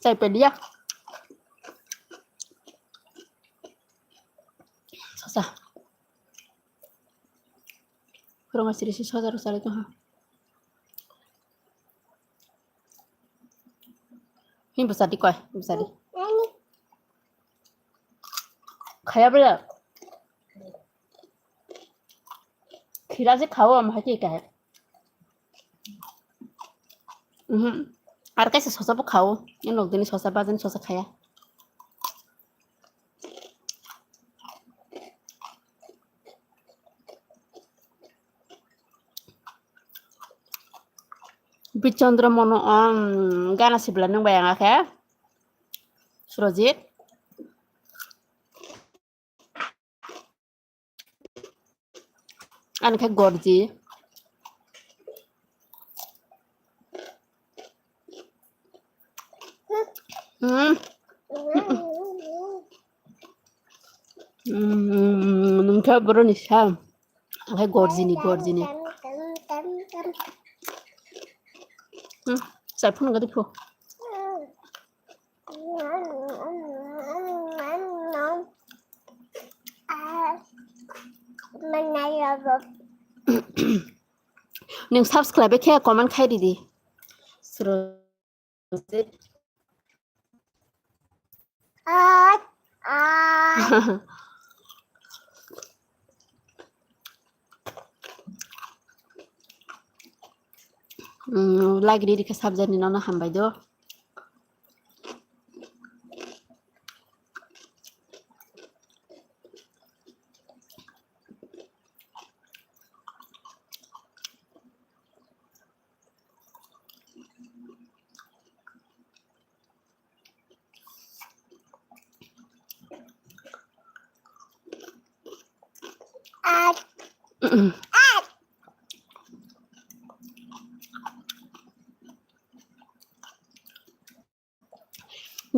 Chai pedia. Sasa. Kurang asiri si soda rok sari tuha. Ini besar di koi, besar di. Kaya bela. Khira se khao am hake kai. Mhm. Ar kaisa sosa bo khao. Ni nok dini sosa bajan sosa khaya. Bichandra mono, um, gana sibla nang bayang akhe. Surojit. Ani khe gorji. Hmm. Hmm, nungkha boroni sa. Ang khe gorjini, gorjini. Hmm, sai phunukgadi phu. Nung subscribe khe comment khai ridi. Suro. Mm, like riri khe subject ni nono hambai do.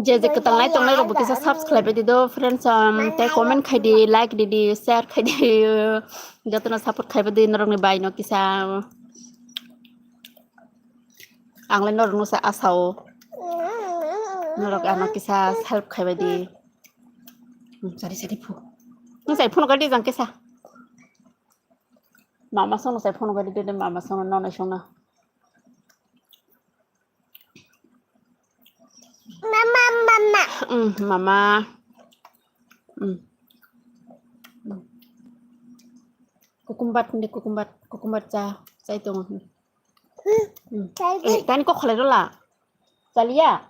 Je je kwtal nai tongnai rok bo kisa subscribe di do friends, um, tei comment khai di, like di di, share khai di, jotono support khai di norok ni bai no kisa. Ang lai norok no sa asao, norok ano kisa help khai di. Hmm, sari sari phu. Nung sai phone kadi jang kisa. Mama song no sai phone kadi de, mama song no nai song no. Mama, mama. Mm, mama. Mm. Mm. Kukumbat ni kukumbat, kukumbat cha, chai tongo. Mm. Eh, tani kok khalai rola. Chaliya.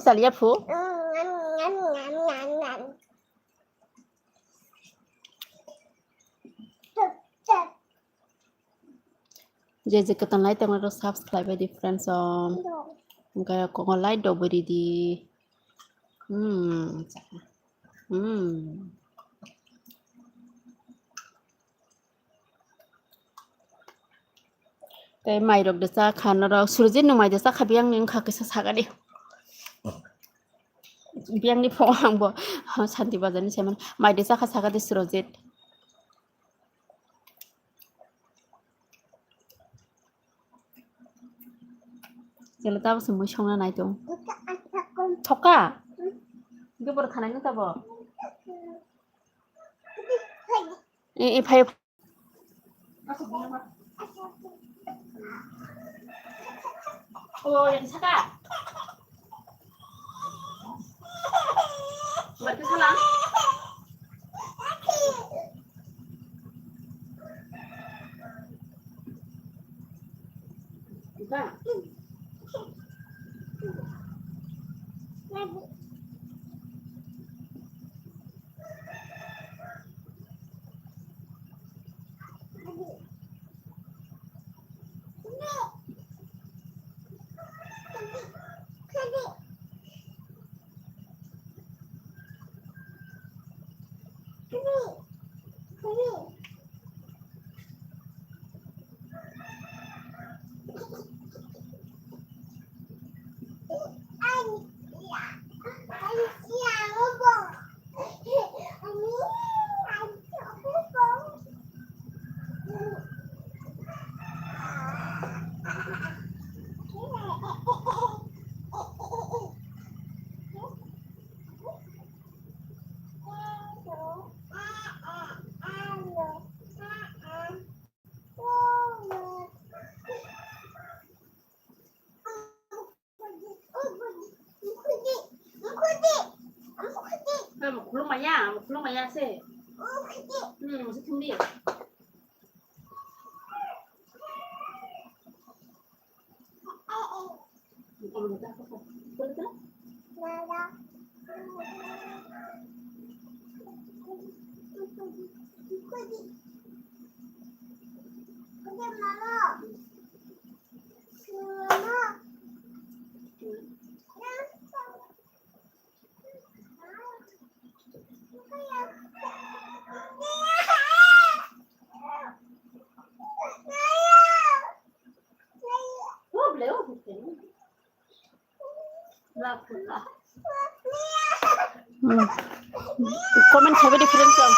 Saliya phu. Je je kwtal nai tongna rok subscribe bai di friends om. Hwnkhe kongo like rok bo ridi. Hmm. Hmm. Tei mairok de cha kha norok. Surjit nwng mai de cha kha, biyang ni wngkha kisa sagadi. Biyang ni phone ang bo Santi Bazar ni saiman. Mai de cha kha sagadi Surjit. Jela tabo se mui songna nai tong. Thoka? Gibor khanai no tabo? E, e, phai. Oh, yang saka. Buat ke salah. Bukan. Khulumaya, khulumaya se. Hmm, se thumdi. Hmm. Comment khabe different song.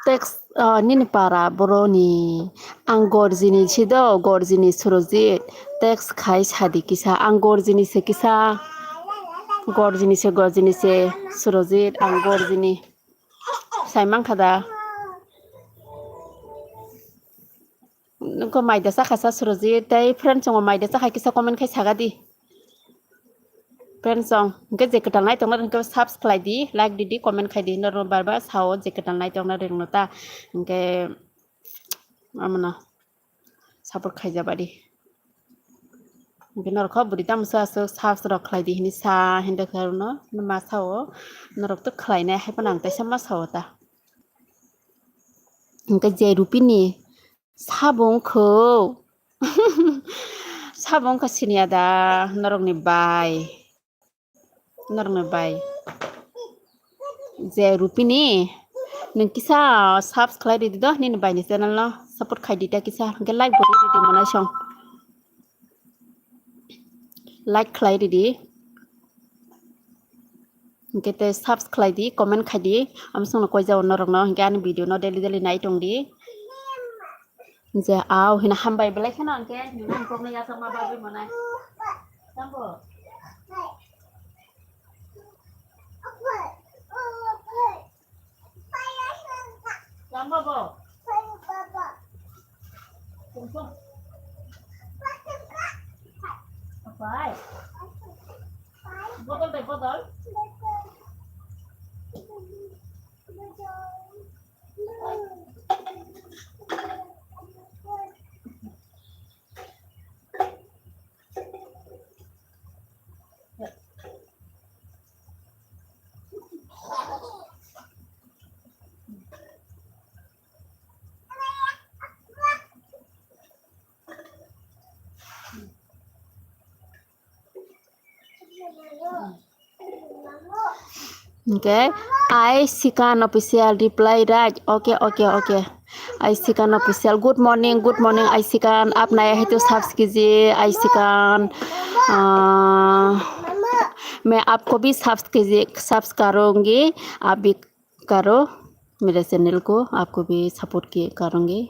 Text, ah, nini para boroni. Ang Gorjini si do, Gorjini Surojit. Text khai sadi kisa. Ang Gorjini se kisa. Gorjini se, Gorjini se Surojit. Ang Gorjini. Sai mankha da. Nokho maida chakha sa Surojit. Tei friend chongo maida chakha kisa comment khai saga di. Friends song, hingke je kwtal nai tongna hingke subscribe di, like di, di, comment khai di, norok bar bar sao je kwtal nai tongna rwngno ta, hingke amono support khai jaba di. Hingke norok kho bwrwi tamo sa aswk subs rok khlai di hinwi sa hinde khe arokno ma sao norok to khlai nai hai phano ang teisa ma sao ta. Hingke je Rupini sabo wngkho. Sabo wngkha siniya da norokni bai. Norokni bai. Je Rupini, nwng kisa subs khlai ridi do, nini baini channel no support khai di ta kisa. Hingke like bo ridi monai song. Like khlai ridi. Hingke tei subs khlai di, comment khai di. Amo songno koi jao norokno, hingke ani video no daily daily nai tong di. Je au hina hambai belai kheno hingke, nini kokno yasakma bagwi monai. Tambo. Lama bo. Tunggu. Apai. Botol deh, botol. Okay, I Sikan official reply right. Okay, okay, okay. I Sikan official. Good morning, good morning, I Sikan. आप नया है तो सब्स कीजिए, I Sikan. आ, मैं आपको भी सब्स कीजिए, सब्स करूँगी, आप भी करो मेरे चैनल को, आपको भी सपोर्ट की करूँगी.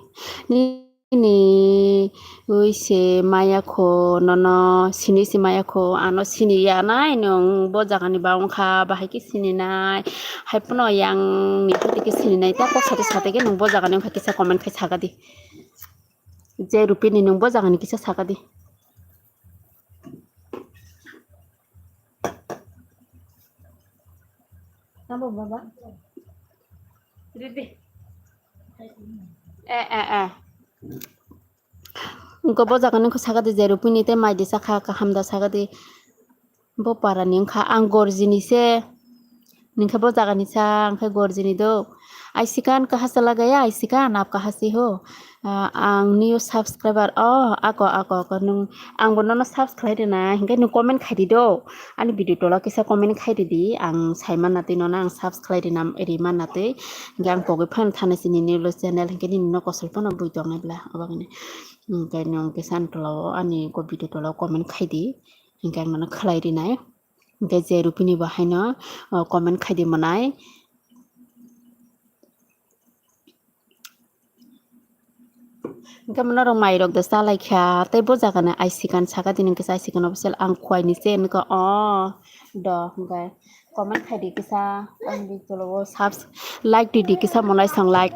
Nini ui se maya kho, nono sini se maya kho, ano sini ya nai nwng bo jaga ni ba wngkha, bahai khe sini nai, hai phano yang ni phuti khe sini nai, ta kok sate sate khe nwng bo jaga ni wngkha kisa comment khai saga di. Je Rupini nwng bo jaga ni kisa saga di. Tamo baba. Ridi. Eh, eh, eh. Wngkha bo jaga ni wngkha saga di je Rupini tei mai di sakha kaham da saga di. Bo para ni wngkha ang Gorjini se. Ningkhe bo jaga ni sa wngkha Gorjini do. Aisikan kaha se lagaya, Aisikan, aap kaha se ho? Ah, ang new subscriber. Oh, ako, ako, ako. Nwng, ang bo nono subscribe khlai rwna, hinkhe nwng comment khai di do. Ani video tola kisa comment khai ridi, ang sai manna twi nono ang subscribe rina, ri manna twi. Hinkhe ang pogwi phano thana sini new channel, hinkhe nini no kosol phano bui tongnai bla, obagini. Hinkhe nwng kisa ani tola o, ani ko video tola o comment khai di. Hinkhe ang nono khlai rinai. Hinkhe je Rupini bo haino, o, comment khai di mwnai. Hinkhe norok mairok da chalai kha, tei bo jaga ni Aisikan saka di, hinkhe Aisikan official ang khuai ni se hinkhe o do, hinkhe comment khai di kisa, ang di tolo o subs-, like di di kisa mwnai song like.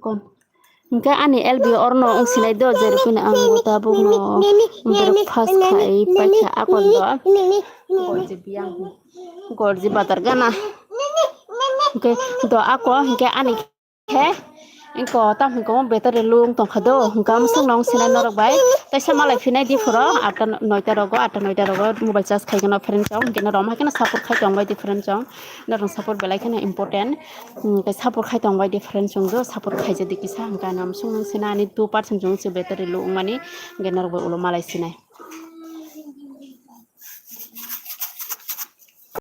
Kon. Hingke ani L B orno wng sinai do, jerukni ang bo tabukno breakfast khai paikha akon do. Gorji biyang, gorji badar gana. Hingke do ako, hingke ani khe, ingko tam hingko battery low wng tongkha do, hingke ang swngno wng sinai norok bai. Teisa malai phinai di phoro, atta noita rogo, atta noita rogo mobile charge khai gano friend chong, hingke norok hai kheno support khai tong bai di friend chong. Norok support belai kheno important. Hmm, tei support khai tong bai di friend chong do, support khai jadi kisa, hingke ano swngno wng sinai ani two percent chong se battery low wngmani, hingke norok bai ulo malai sinai.